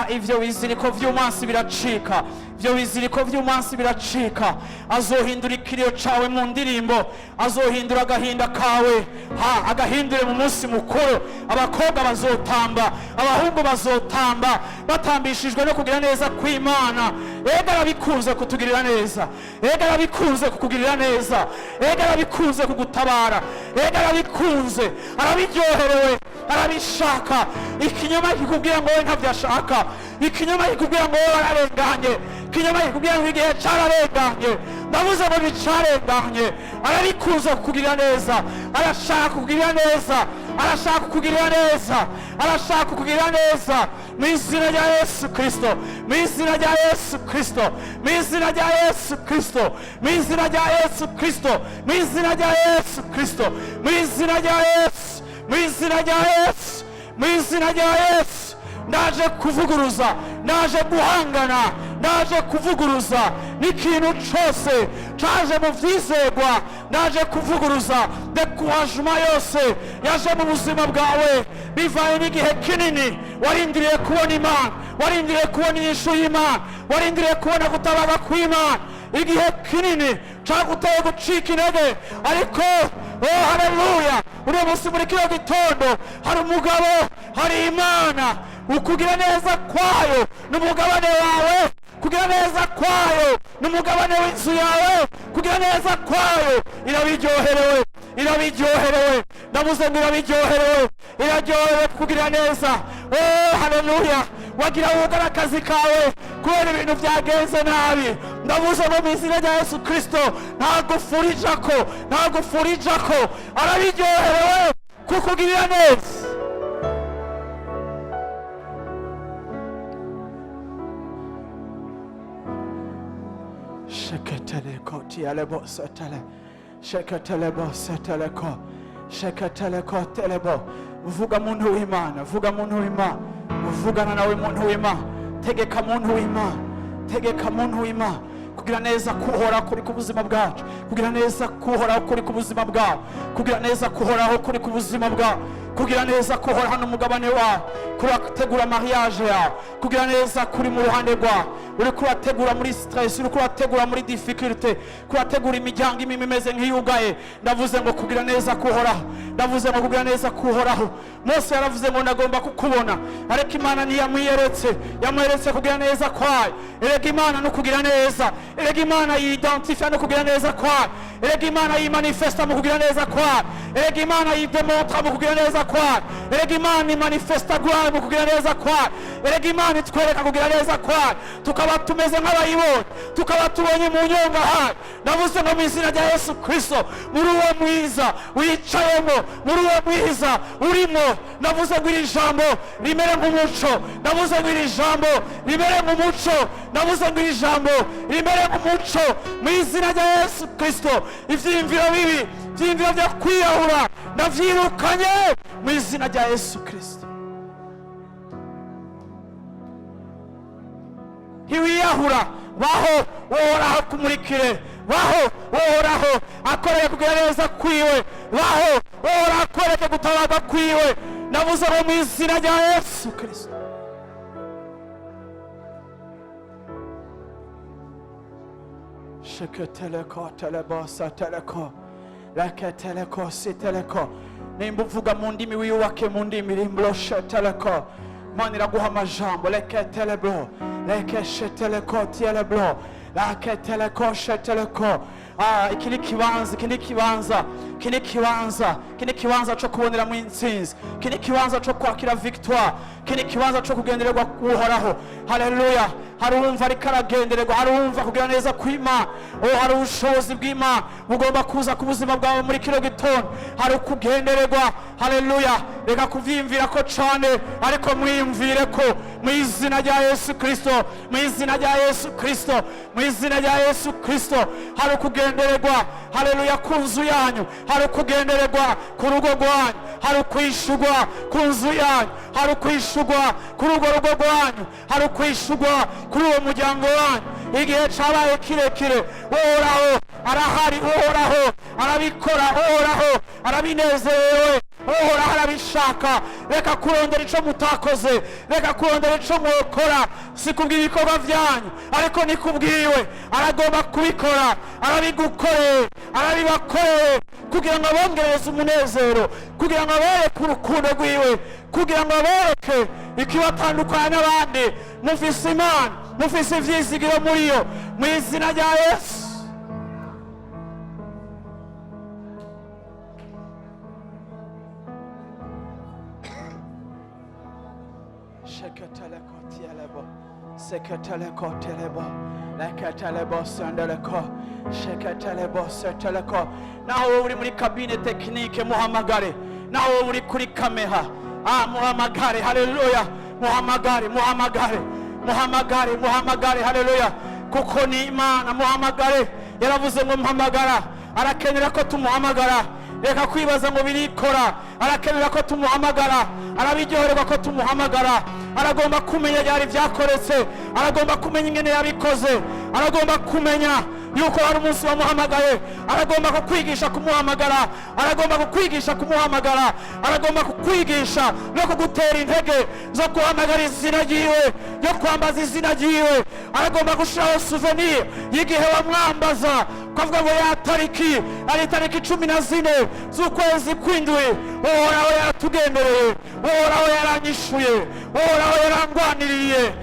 Ivyo biziriko vy'umunsi biracika, ivyo biziriko vy'umunsi biracika. Azohindura ikiriyo cawe mu ndirimbo, azohindura agahinda kawe ha agahindure mu munsi mukuru. Abakobwa bazotamba, abahungu bazotamba, batambishijwe no kugira neza kw'Imana. Ega arabikunze kutugirira neza, ega arabikunze kukugirira neza, ega arabikunze kugutabara, ega arabikunze, arabiryoherewe, arabishaka. Ikinyoma kikubwira ngo wowe ntabyo ashaka, ikinyoma kikubwira ngo wowe wararenganye, ikinyoma kikubwira ngo igihe cararenganye, ndavuze ngo nticarenganye. Arabikunze kukugirira neza, arashaka kukugirira neza, arashaka kukugirira neza, arashaka kukugirira neza mu izina rya Yesu Kirisito, mu izina rya Yesu Kirisito, mu izina rya Yesu Kirisito, mu izina rya Yesu Kirisito, mu izina rya Yesu Kirisito, mu izina rya Yesu, mu izina rya Yesu, mu izina rya Yesu. Ndaje kuvuguruza, ndaje guhangana, ndaje kuvuguruza n'ikintu cyose caje mu vyizegwa. Ndaje kuvuguruza découragement yose yaje mu buzima bwawe bivaye n'igihe kinini warindiriye kubona Imana, warindiriye kubona inyishu y'Imana, warindiriye kubona gutabaga kw'Imana. Igihe kinini caguteye gucika intege. Ariko oh haleluya, uno munsi, muri kino gitondo, hari umugabo, hari Imana. Ukugira neza kwayo ni umugabane wawe, kugira neza kwayo ni umugabane w'inzu yawe. Kugira neza kwayo irabiryoherewe, irabiryoherewe. Ndavuze ngo irabiryoherewe, iraryoherewe kukugira neza. Oh haleluya! Wagira wugara akazi kawe kubera ibintu byagenze nabi, ndavuze ngo mu izina rya Yesu Kirisito, ntagufurijako, ntagufurijako. Arabiryoherewe kukugirira neza. Sheketeleko tialebo setele, sheketelebo seteleko, sheketeleko telebo. Vuga muntu w'Imana, vuga muntu w'Imana, vugana nawe muntu w'Imana, tegeka muntu w'Imana, tegeka muntu w'Imana. Kugira neza kuhoraho kuri ku buzima bwacu, kugira neza kuhoraho kuri ku buzima bwawe, kugira neza kuhoraho kuri ku buzima bwawe. Kugira neza kuhoraho n'umugabane wawe, kurategura mariage yawe, kugira neza kuri mu ruhande rwawe. Uri kurategura muri stress, uri kurategura muri difficulté, kurategura imiryango imwe imeze nk'iyugaye. Ndavuze ngo kugira neza kuhoraho, ndavuze ngo kugira neza kuhoraho. Mose yaravuze ngo ndagomba kukubona, ariko Imana ntiyamwiyeretse, yamweretse kugira neza kwayo. Erega Imana no kugira neza, erega Imana yidentifia no kugira neza kwayo, erega Imana yimanifesta mu kugira neza kwayo, erega Imana yidemontra mu kugira neza kwayo, erega Imana imanifesta gloire mu kugira neza kwayo, erega Imana itwereka kugira neza kwayo, tukaba tumeze nk'abayibonye, tukaba tubonye mu nyonga hayo. Ndavuze ngo mu izina rya Yesu Kristo, muri uwo mwiza wicayemo, muri uwo mwiza urimo, ndavuze ngo iri jambo rimere nk'umuco, ndavuze ngo iri jambo rimere nk'umuco, ndavuze ngo iri jambo rimere nk'umuco mu izina rya Yesu Kristo. Ivyiyumviro bibi, ivyiyumviro vyo kwiyahura, ndavyirukanye mu izina rya Yesu Kristo. Ntiwiyahura, baho Uhoraho akumurikire, baho Uhoraho akoreye kugira neza kwiwe, baho Uhoraho akwereke gutabarwa kwiwe. Ndavuze ngo mu izina rya Yesu Kristo. Sheketeleko telebosa teleko reketeleko siteleko. Nimba uvuga mu ndimi, wiyubake mu ndimi. Rimbloshe teleko, Mana iraguha amajambo. Reketeleblo rekesheteleko tieleblo raketeleko sheteleko. Iki ni kibanza, iki ni kibanza, iki ni kibanza, iki ni kibanza cyo kuboneramo intsinzi, iki ni kibanza cyo kwakira victoire, iki ni kibanza cyo kugendererwa Uhoraho. Haleluya! Hari uwumva ariko aragendererwa, hari uwumva kugira neza kw'Imana. Oh, hari ubushobozi bw'Imana bugomba kuza ku buzima bwawe muri kino gitondo, hari ukugendererwa. Haleluya! Reka kuvyiyumvira ko cane, ariko mwiyumvire ko mu izina rya Yesu Kristo, mu izina rya Yesu Kristo, mu izina rya Yesu Kristo, hari ukugendererwa. Haleluya! Ku nzu yanyu hari ukugendererwa, ku rugo rwanyu hari ukwishurwa, ku nzu yanyu hari ukwishurwa, kuri urwo rugo rwanyu hari ukwishurwa, kuri uwo muryango wanyu. Igihe cabaye kirekire, Uhoraho arahari, Uhoraho arabikora, Uhoraho arabinezerewe, Uhoraho arabishaka. Reka kurondera ico mutakoze, reka kurondera ico mwokora. Si kubw'ibikorwa vyanyu, ariko ni kubwiwe. Aragomba kubikora, arabigukoreye, arabibakoreye kugira ngo abongereze umunezero, kugira ngo abereke urukundo rwiwe, kugira ngo abereke ikibatandukanya n'abandi. Mufise Imana, mufise ivyizigiro muri yo, mu izina rya Yesu. Sheketeleko tielebo, seketeleko telebo, leketelebo sendeleko, sheketelebo seteleko. Naho wowe uri muri cabine technique, muhamagare. Naho wowe uri kuri kamera, muhamagare. Haleluya! Muhamagare, muhamagare, muhamagare, muhamagare. Haleluya! Kuko ni Imana, muhamagare. Yaravuze ngo muhamagara, arakenera ko tumuhamagara. Reka kwibaza ngo birikora, arakenera ko tumuhamagara, arabiryoherwa ko tumuhamagara. Aragomba kumenya byari byakoretse, aragomba kumenya ingene yabikoze, aragomba kumenya yuko hari umunsi wamuhamagaye. Aragomba kukwigisha kumuhamagara, aragomba kukwigisha kumuhamagara, aragomba kukwigisha no kugutera intege zo guhamagara izina ryiwe, yo kwambaza izina ryiwe. Aragomba gushiraho souvenir y'igihe wamwambaza, ukavuga ngo ya tariki ari tariki 14 z'ukwezi kw'indwi, Uhoraho yaratugendereye, Uhoraho yaranyishuye, Uhoraho yarangwaniriye.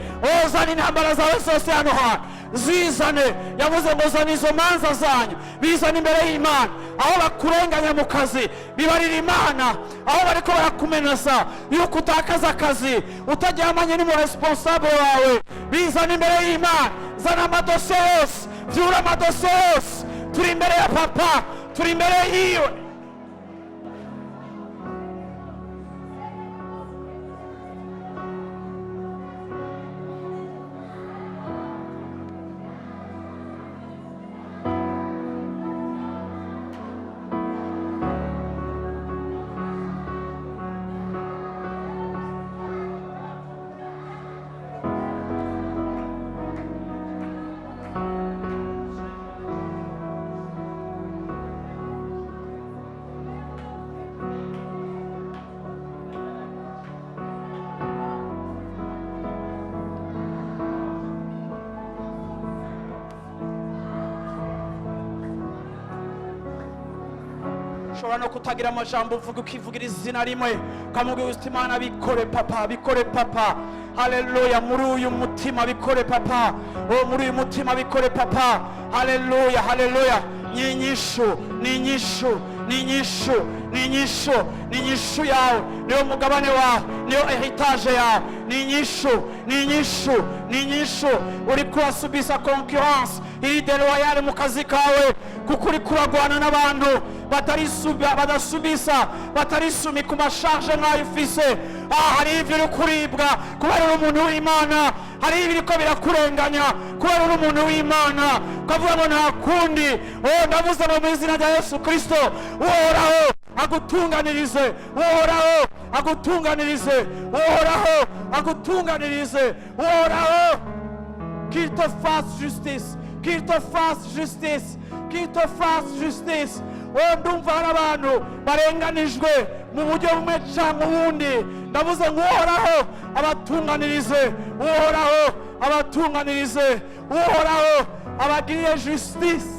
Ozana intambara zawe zose hano hantu, zizane. Yavuze ngo zana izo manza zanyu, bizane imbere y'Imana. Aho bakurenganya mu kazi, bibarira Imana. Aho bariko barakumenasa yuko utakaza akazi, utaryamanye n'umuresponsable wawe, bizane imbere y'Imana. Zana amadosiye yose, vyura amadosiye yose. Turi imbere ya Papa, turi imbere yiwe. Ushobora no kutagira amajambo uvuga, ukivugira izina rimwe, ukamubwira uti: "Imana, bikore Papa, bikore Papa." Haleluya. Muri uyu mutima bikore Papa. Oh, muri uyu mutima bikore Papa. Haleluya, haleluya. Ni inyishu, ni inyishu, ni inyishu, ni inyishu, ni inyishu yawe, niyo mugabane wawe, niyo héritage yawe. Ni inyishu, ni inyishu, ni inyishu. Uri kurasubisa concurrence iri déloyale mu kazi kawe, kuko uri kuragwana n'abantu badasubisa, batarisumi ku ma charges nk'ayo ufise. Ah, hari ibyo uri kuribwa kubera uri umuntu w'Imana, hari ibiriko birakurenganya kubera uri umuntu w'Imana, ukavuga ngo nta kundi. Oh, ndavuze ngo mu izina rya Yesu Kristo, Uhoraho agutunganirize, Uhoraho agutunganirize, Uhoraho agutunganirize, Uhoraho qu'il te fasse justice, qu'il te fasse justice, qu'il te fasse justice. Oh, ndumva hari abantu barenganijwe mu buryo bumwe cyangwa ubundi. Ndavuze ngo Uhoraho abatunganirize, Uhoraho abatunganirize, Uhoraho abagirire justice.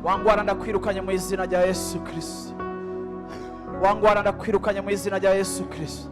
Wangwara, ndakwirukanye mu izina rya Yesu Kirisito. Wangwara, ndakwirukanye mu izina rya Yesu Kirisito.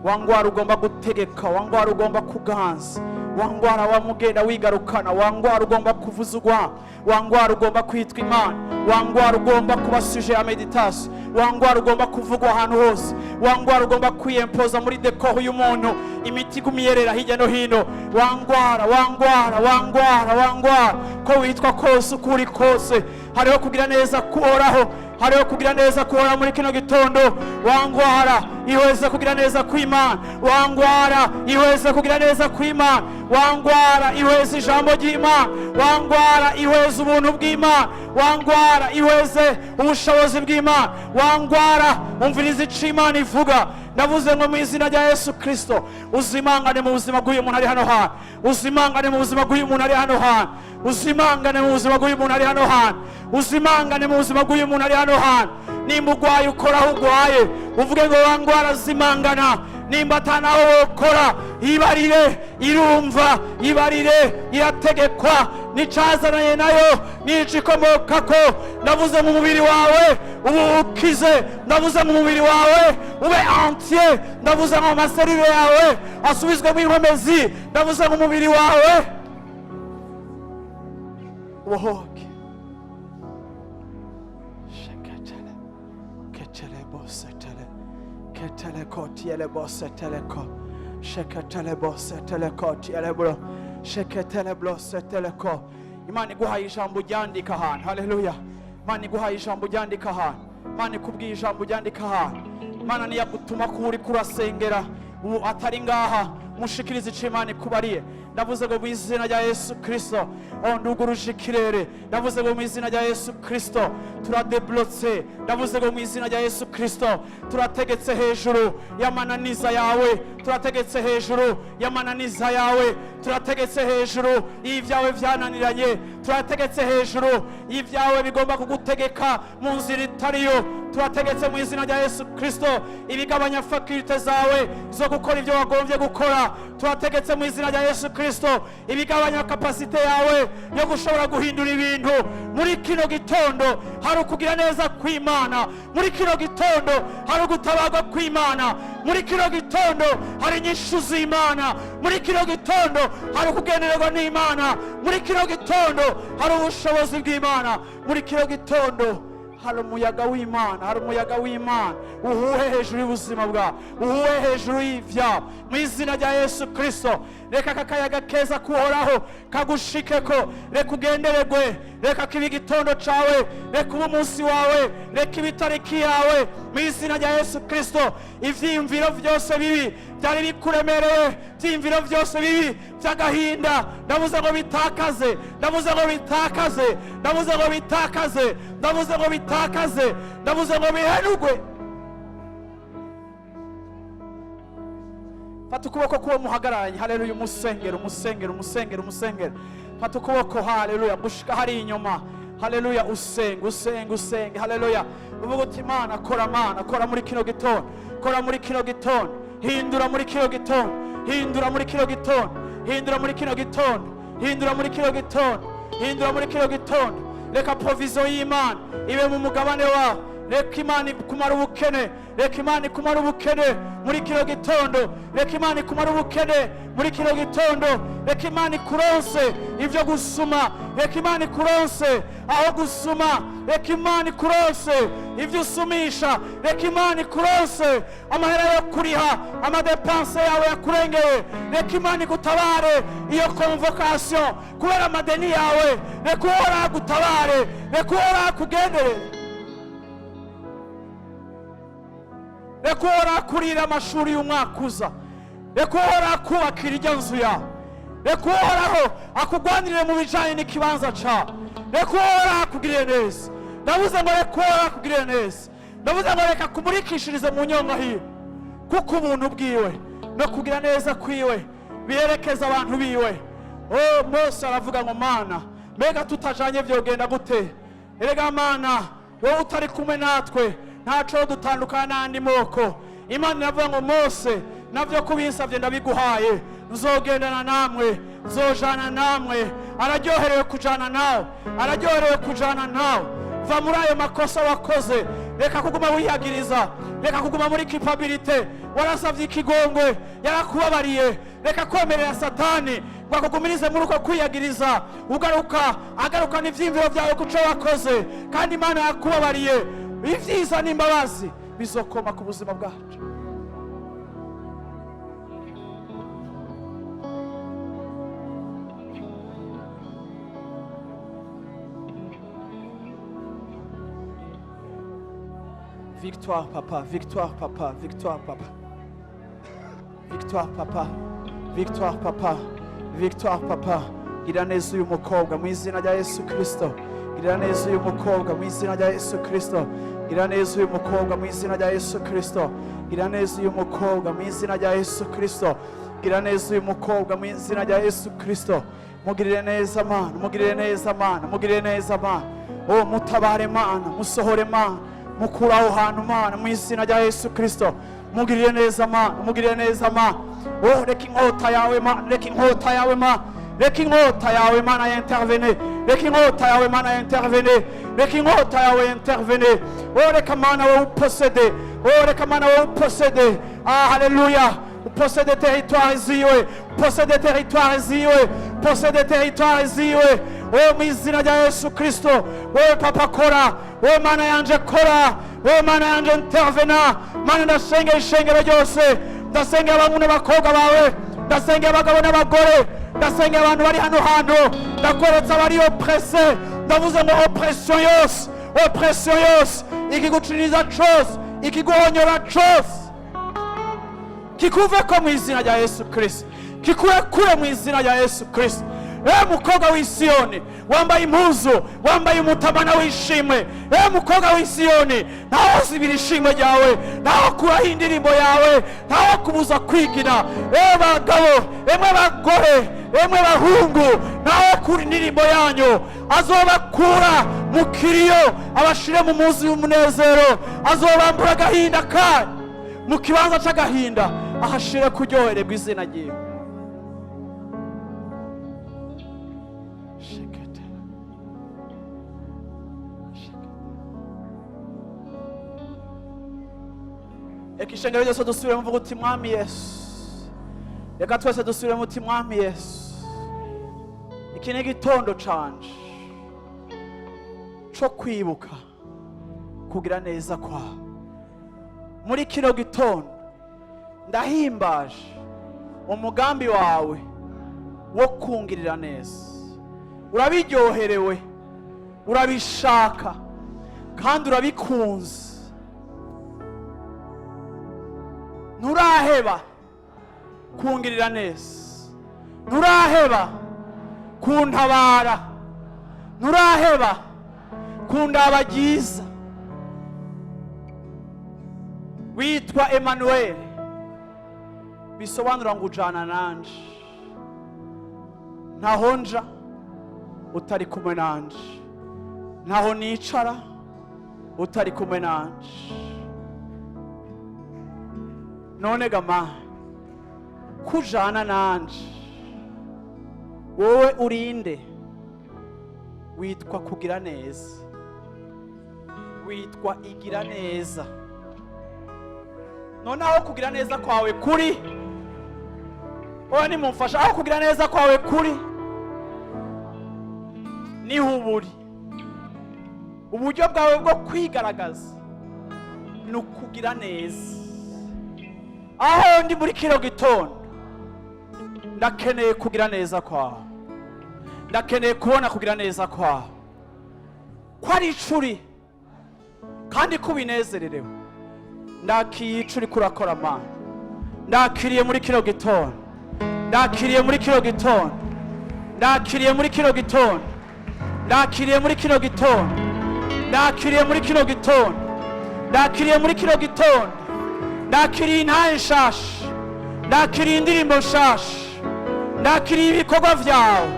Wangwara ugomba gutegeka, wangwara ugomba kuganza, wangwara wamugenda wigarukana, wangwara ugomba kuvuzugwa, wangwara ugomba kwitwa Imana, wangwara ugomba kuba sujet ya méditation, wangwara ugomba kuvugwa ahantu hose, wangwara ugomba kwiyempoza muri décor y'umuntu, imiti iguma iyerera hirya no hino, wangwara, wangwara, wangwara, wangwara, ko witwa kose, uko uri kose, hariho kugira neza kuhoraho, hariho kugira neza kuhora muri kino gitondo. Wangwara, ihweze kugira neza kw'Imana. Wangwara, ihweze kugira neza kw'Imana. Wangwara, ihweze ijambo ry'Imana. Wangwara, ihweze ubuntu bw'Imana. Wangwara, ihweze ubushobozi bw'Imana. Wangwara, umviriza ico Imana ivuga. Ndavuze ngo mu izina rya Yesu Kristo, uzimangane mu buzima bw'uyu muntu ari hano hantu, uzimangane mu buzima bw'uyu muntu ari hano hantu, uzimangane mu buzima bw'uyu muntu ari hano hantu, uzimangane mu buzima bw'uyu muntu ari hano hantu. Nimba urwaye, ukora aho urwaye, uvuge ngo: "Wangwara, zimangana." Nimba atanaho wokora, ibarire irumva, ibarire irategekwa n'icazananye nayo n'icikomokako. Ndavuze mu mubiri wawe ubu ukize, ndavuze mu mubiri wawe ube entier, ndavuze mu ma cellules yawe asubizwemo inkomezi, ndavuze mu mubiri wawe ubohoke. Sheketele ketele bosetele ketele kotiele bosetele ko sheketele bosetele kotiele bro sheketele blosetele ko. Imana iguhaye ijambo, ryandika ahantu. Haleluya. Imana iguhaye ijambo, ryandika ahantu. Imana ikubwiye ijambo, ryandika ahantu. Imana niyagutuma ko uri kurasengera ubu atari ngaha, mushikirize ico Imana ikubariye. Ndavuze ngo mu izina rya Yesu Kristo, oh, nduguruje ikirere. Ndavuze ngo mu izina rya Yesu Kristo, turadeblotse. Ndavuze ngo mu izina rya Yesu Kristo, turategetse hejuru y'amananiza yawe, turategetse hejuru y'amananiza yawe, turategetse hejuru y'ibyawe byananiranye, turategetse hejuru y'ibyawe bigomba kugutegeka mu nzira itariyo. Turategetse mu izina rya Yesu Kristo ibigabanya facultés zawe zo gukora ibyo wagombye gukora. Turategetse mu izina rya Yesu Kristo ibigabanya capacité yawe yo gushobora guhindura ibintu. Muri kino gitondo hari ukugira neza kw'Imana, muri kino gitondo hari ugutabarwa kw'Imana, muri kino gitondo hari inyishu z'Imana, muri kino gitondo hari ukugendererwa n'Imana, muri kino gitondo hari ubushobozi bw'Imana, muri kino gitondo hari umuyaga w'Imana, hari umuyaga w'Imana uhuhe hejuru y'ubuzima bwawe, uhuhe hejuru y'ibyawe mu izina rya Yesu Kristo. Reka aka kayaga keza kuhoraho kagushikeko, reka ugendererwe, reka kibe igitondo cawe, reka ube umunsi wawe, reka ibe itariki yawe mu izina rya Yesu Kristo. Ivyiyumviro vyose bibi byari bikuremereye, ivyiyumviro vyose bibi by'agahinda, ndavuze ngo bitakaze, ndavuze ngo bitakaze, ndavuze ngo bitakaze, ndavuze ngo bitakaze, ndavuze ngo bihenugwe. Fata ukuboko k'uwo muhagararanye. Haleluya. Umusengero, umusengero, umusengero, umusengero. Fata ukuboko. Haleluya. Gushika hari inyuma. Haleluya. Usenge, usenge, usenge. Haleluya. Uvuga uti: "Imana kora, Mana kora muri kino gitondo, kora muri kino gitondo." Hindura muri kino gitondo, hindura muri kino gitondo, hindura muri kino gitondo, hindura muri kino gitondo, hindura muri kino gitondo. Reka provision y'Imana ibe mu mugabane wawe. Reka Imana ikumara ubukene, reka Imana ikumara ubukene muri kino gitondo, reka Imana ikumara ubukene muri kino gitondo. Reka Imana ikuronse ibyo gusuma, reka Imana ikuronse aho gusuma, reka Imana ikuronse ibyo usumisha, reka Imana ikuronse amahera yo kuriha ama dépenses yawe yakurengeye. Reka Imana igutabare iyo convocation kubera amadeni yawe. Reka Uhoraho agutabare, reka Uhoraho akugenderere, reka Uhoraho akurira amashuri y'umwaka uza, reka Uhoraho akubakira ijya nzu yawe, reka Uhoraho akugwanirire mu bijyanye n'ikibanza cyawe, reka Uhoraho akugirire neza. Ndavuze ngo reka Uhoraho akugirire neza. Ndavuze ngo reka kumurikishirize mu nyonga hiwe, kuko ubuntu bwiwe no kugira neza kwiwe biherekeza abantu biwe. Oh, Mose aravuga ngo: "Mana, mbega tutajanye vyogenda gute? Erega Mana, wowe utari kumwe natwe, ntaco dutandukana n'andi moko." Imana iravuga ngo: "Mose, navyo kubinsavye ndabiguhaye, nzogendana namwe, nzojana namwe." Araryoherewe kujana nawe, araryoherewe kujana nawe. Va muri ayo makosa wakoze, reka kuguma wiyagiriza, reka kuguma muri culpabilité. Warasavye ikigongwe, yarakubabariye. Reka kwemerera Satani ngo akugumirize muri uko kwiyagiriza, ugaruka agarukana ivyiyumviro vyawe kuco wakoze, kandi Imana yakubabariye. Ibyiza n'imbabazi bizokoma ku buzima bwacu. Victoire papa, victoire papa, victoire papa, victoire papa, victoire papa, victoire papa. Gira neza uyu mukobwa mu izina rya Yesu Kirisito. Gira neza uyu mukobwa mu izina rya Yesu Kirisito. Gira neza uyu mukobwa mu izina rya Yesu Kirisito. Gira neza uyu mukobwa mu izina rya Yesu Kirisito. Gira neza uyu mukobwa mu izina rya Yesu Kirisito. Mugirire neza Mana, mugirire neza Mana, mugirire neza Mana. Oh, mutabare Mana, musohore Mana, mukura aho hantu Mana, mu izina rya Yesu Kirisito. Mugirire neza Mana, mugirire neza Mana. Oh, reka inkota yawe Mana, reka inkota yawe Mana, reka inkota yawe Mana intervene, reka inkota yawe Mana intervene, reka inkota yawe intervene. Oh, reka Mana wowe uposede. Oh, reka Mana wowe uposede. Ah, haleluya! Uposede territoire ziwe, uposede territoire ziwe, uposede territoire ziwe. Oh, mu izina rya Yesu Kristo. Wowe papa kora, wowe Mana yanje kora, wowe Mana yanje intervena. Mana, ndasengera ishengero ryose, ndasengera abahungu n'abakobwa bawe, ndasengera abagabo n'abagore, ndasengera abantu bari hano hantu. Ndakweretse abari oppressés. Ndavuze ngo oppression yose, oppression yose, ikiguciriza cose, ikiguhonyora cose, kikuveko mu izina rya Yesu Kirisito, kikurekure mu izina rya Yesu Kirisito. E mukobwa w'i Siyoni, wambaye impuzu, wambaye umutamana w'ishimwe, e mukobwa w'i Siyoni, ntawe uzibira ishimwe ryawe, ntawe kuraho indirimbo yawe, ntawe kubuza kwigina. E bagabo, emwe bagore, emwe bahungu, ntawe kura indirimbo yanyu. Azobakura mu kiriyo abashire mu munsi w'umunezero, azobambura agahinda kanyu, mu kibanza c'agahinda ahashire kuryohererwa izina ryiwe. Shekete. Shekete. Reka ishengero ryose dusubiremo, mvuga uti: "Mwami Yesu." Reka twese dusubiremo uti: "Mwami Yesu, iki ni igitondo canje co kwibuka kugira neza kwawe. Muri kino gitondo ndahimbaje umugambi wawe wo kungirira neza. Urabiryoherewe, urabishaka kandi urabikunze. Nturaheba kungirira neza, nturaheba kuntabara, nturaheba kundaba ryiza. Witwa Emmanuel, bisobanura ngo ujana nanje. Ntaho nja utari kumwe nanje, ntaho nicara utari kumwe nanje." None gama kujana nanje, wowe urinde? Witwa kugira neza, witwa igira neza. None aho kugira neza kwawe kuri, wowe nimumfasha, aho kugira neza kwawe kuri niho uburi. Uburyo bwawe bwo kwigaragaza ni ukugira neza. Aho ndi muri kino gitondo, ndakeneye kugira neza kwawe, ndakeneye kubona kugira neza kwawe, ko ari icuri kandi ko ubinezererewe. Ndakiye ico uriko urakora, Mana. Ndakiriye muri kino gitondo, ndakiriye muri kino gitondo, ndakiriye muri kino gitondo, ndakiriye muri kino gitondo, ndakiriye muri kino gitondo, ndakiriye muri kino gitondo. Ndakiriye intahe nshasha, ndakiriye indirimbo nshasha, ndakiriye ibikorwa vyawe.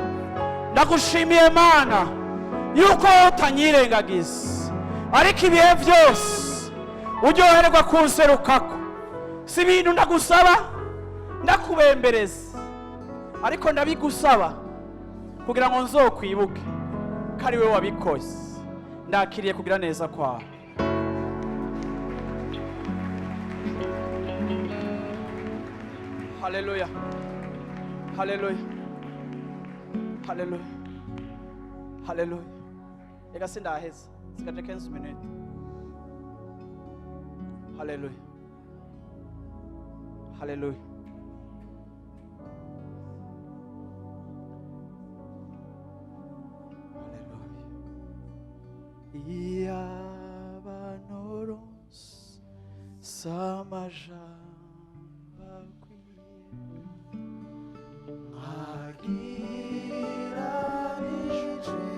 Ndagushimiye Mana yuko wowe utanyirengagiza, ariko ibihe byose uryoherwa kunserukako. Si ibintu ndagusaba ndakubembereza, ariko ndabigusaba kugira ngo nzokwibuke ko ari we wabikoze. Ndakiriye kugira neza kwawe. Haleluya, haleluya, haleluya, haleluya. Reka sindaheza, sigaje 15 minutes. Haleluya, haleluya. Haleluya. Iyaba noronse amajambo akwiye, nkagira n'ijwi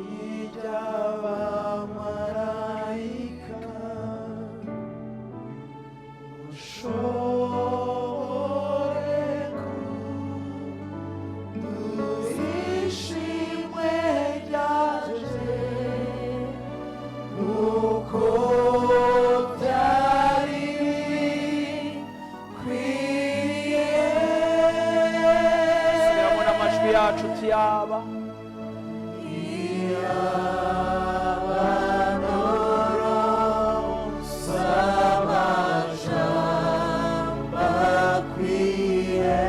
iry'abamarayika, ushobore kuduha ishimwe ryaje uko byari bikwiriye. Subiramo n'amajwi yacu tuyaba. Iyaba noronse amajambo akwiye,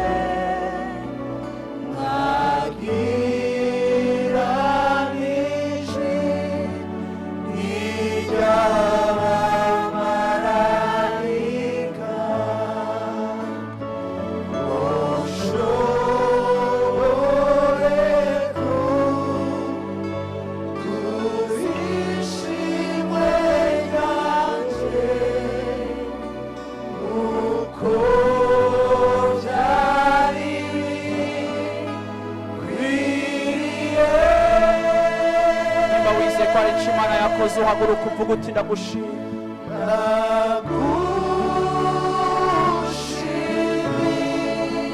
nkagira n'ijwi iry'abamarayika, ushobore kuduha ishimwe ryanje uko byari bikwiriye. Nimba wizeye ko hari icyo Imana yakoze, uhaguruka uvuga uti: "Ndagushima."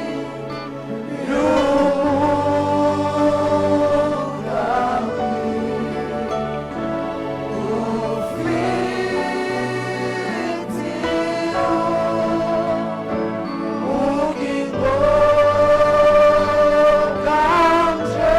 Ndagushimira umugambi ufitiye ubugingo bwanje.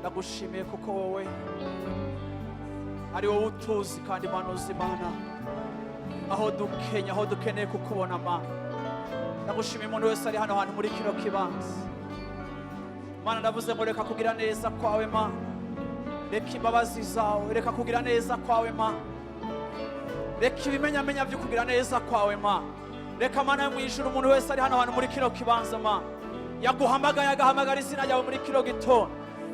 Ndagushimiye kuko wowe ari wowe utuzi, kandi Mana uzi, Mana, aho dukenya, aho dukeneye kukubona. Mana, ndagushimiye umuntu wese ari hano hantu muri kino kibanza. Mana, ndavuze ngo reka kugira neza kwawe, Mana, reka imbabazi zawe, reka kugira neza kwawe, Mana, reka ibimenyamenya byo kugira neza kwawe, Mana. Reka, Mana yo mu ijuru, umuntu wese ari hano hantu muri kino kibanza, Mana, yaguhamagaye, agahamagara izina ryawe muri kino gitondo,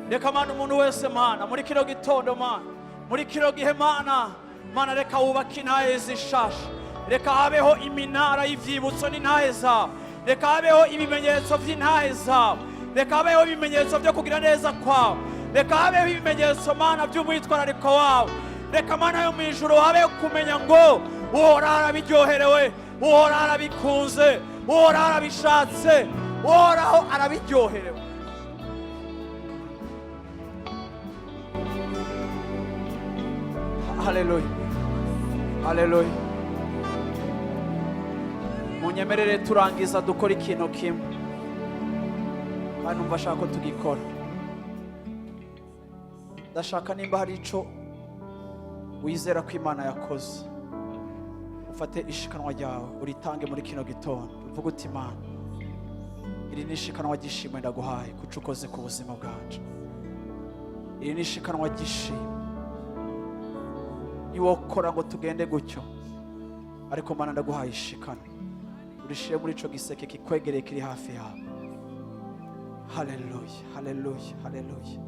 reka, Mana, umuntu wese, Mana, muri kino gitondo, Mana, muri kino gihe, Mana, Mana, reka wubake intahe zishasha. Reka habeho iminara y'ivyibutso n'intahe zawe. Reka habeho ibimenyetso by'intahe zawe. Reka habeho ibimenyetso byo kugira neza kwawe. Reka habeho ibimenyetso, Mana, by'umwitwarariko wawe. Reka, Mana yo mu ijuru, habeho kumenya ngo Uhoraho arabiryoherewe, Uhoraho arabikunze, Uhoraho arabishatse, Uhoraho arabiryoherewe. Haleluya, haleluya! Munyemerere turangiza dukora ikintu kimwe, kandi numva ashaka ko tugikora. Ndashaka nimba hari ico wizera ko Imana yakoze, ufate ishikanwa ryawe uritange muri kino gitondo, uvuge uti: "Imana, iri ni ishikanwa ry'ishimwe ndaguhaye kuco ukoze ku buzima bwacu. Iri ni ishikanwa ry'ishimwe." Niwokora ngo tugende gutyo, ariko Mana, ndaguhaye ishikanwa, urishire muri ico giseke kikwegereye kiri hafi yawe. Haleluya, haleluya, haleluya,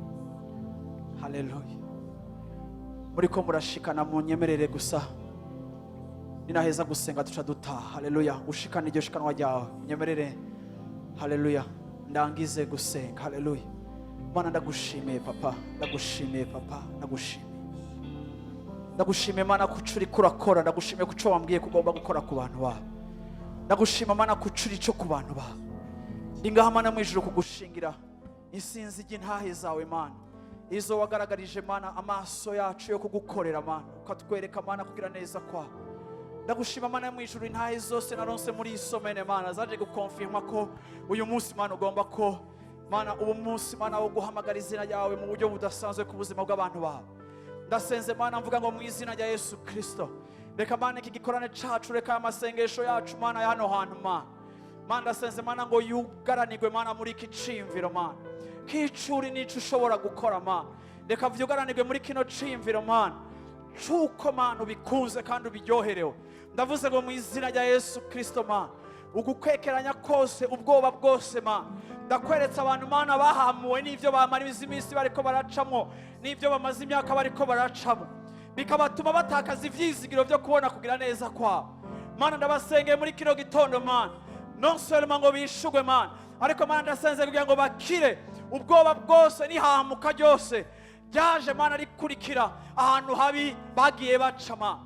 haleluya! Muriko murashikana, munyemerere gusa ninaheza gusenga duca dutaha. Haleluya! Ushikana iryo shikanwa ryawe, munyemerere. Haleluya! Ndangize gusenga. Haleluya! Mana, ndagushimiye Papa, ndagushimiye Papa, ndagushimiye, ndagushimiye Mana kuco uriko urakora. Ndagushimiye kuco wambwiye ko ugomba gukora ku bantu bawe. Ndagushima, Mana, kuco uri cyo ku bantu bawe. Ndi ngaha, Mana, mu ijuru kugushingira insinzi ry'intahe zawe, Mana, izo wagaragarije, Mana, amaso yacu yo kugukorera, Mana, ukatwereka, Mana, kugira neza kwawe. Ndagushima, Mana mu ijuru, intahe zose naronse muri iyi semaine, Mana, zaje gukonfirma ko uyu munsi, Mana, ugomba ko, Mana, ubu munsi, Mana, wo guhamagara izina ryawe mu buryo budasanzwe ku buzima bw'abantu bawe. Ndasenze, Mana, mvuga ngo mu izina rya Yesu Kirisito, reka, Mana, iki gikorane cacu, reka aya masengesho yacu, Mana, ya hano hantu, Mana, Mana, ndasenze, Mana, ngo yugaranirwe, Mana, muri iki ciyumviro, Mana, kicuri n'ico ushobora gukora. Mana, reka vyugaranirwe muri kino ciyumviro, Mana, cuko, Mana, ubikunze kandi ubiryoherewe. Ndavuze ngo mu izina rya Yesu Kirisito, Mana, ugukwekeranya kose, ubwoba bwose, Mana, ndakweretse abantu, Mana, bahamuwe n'ibyo bamara iminsi bariko baracamo, n'ibyo bamaze imyaka bariko baracamo, bikabatuma batakaza ivyizigiro byo kubona kugira neza kwabo. Mana, ndabasengeye muri kino gitondo, Mana, non seulement ngo bishugwe, Mana, ariko, Mana, ndasenze kugira ngo bakire ubwoba bwose n'ihahamuka ryose ryaje, Mana, rikurikira ahantu habi bagiye baca. Mana,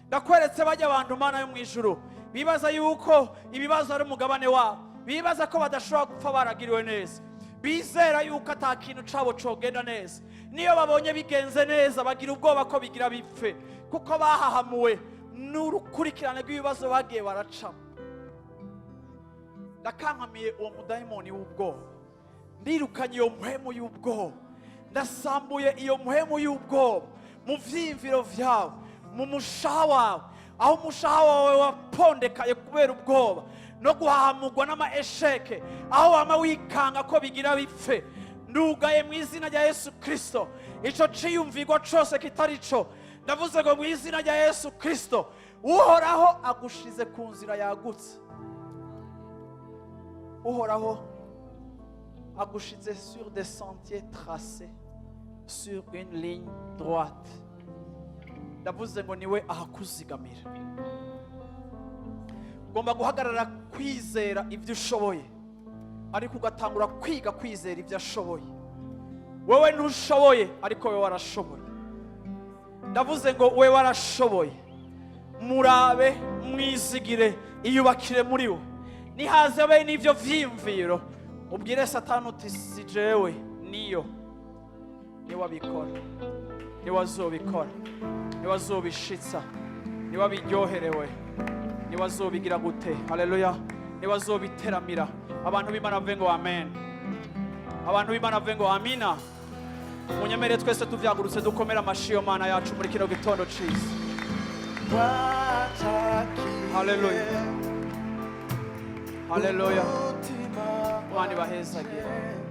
ndakweretse bajya abantu, Mana yo mu ijuru, bibaza yuko ibibazo ari umugabane wabo, bibaza ko badashobora gupfa baragiriwe neza, bizera yuko ata kintu cabo cogenda neza. Niyo babonye bigenze neza, bagira ubwoba ko bigira bipfe, kuko bahahamuwe n'urukurikirane rw'ibibazo bagiye baracamo. Ndakankamiye uwo mudayimoni w'ubwoba, ndirukanye iyo mpwemu y'ubwoba, ndasambuye iyo mpwemu y'ubwoba mu vyiyumviro vyawe, mu mushaha wawe, aho umushaha wawe wapondekaye kubera ubwoba no guhahamurwa n'ama échecs, aho wama wikanga ko bigira bipfe. Ndugaye mu izina rya Yesu Kirisito ico ciyumvirwa cose kitari co. Ndavuze ngo mu izina rya Yesu Kirisito, Uhoraho agushize ku nzira yagutse. Uhoraho agushize sur des sentiers tracés, sur une ligne droite. Ndavuze ngo niwe ahakuzigamira. Ugomba guhagarara kwizera ibyo ushoboye, ariko ugatangura kwiga kwizera ibyo ashoboye. Wowe ntushoboye, ariko wowe warashoboye. Ndavuze ngo we warashoboye. Murabe, mwizigire, iyubakire muri we. Nihaze be n'ibyo vyiyumviro, ubwire Satani uti: "Si jewe, niyo niwe abikora, niwe azobikora, niwe azobishitsa, niwe abiryoherewe, niwe azobigira gute." Haleluya! Niwe azobiteramira. Abantu b'Imana bavuge ngo amen. Abantu b'Imana bavuge ngo amina. Munyemere twese tuvyagurutse, dukomere amashi yo Mana yacu muri kino gitondo ciza. Haleluya, haleluya. Imana ibahezagire.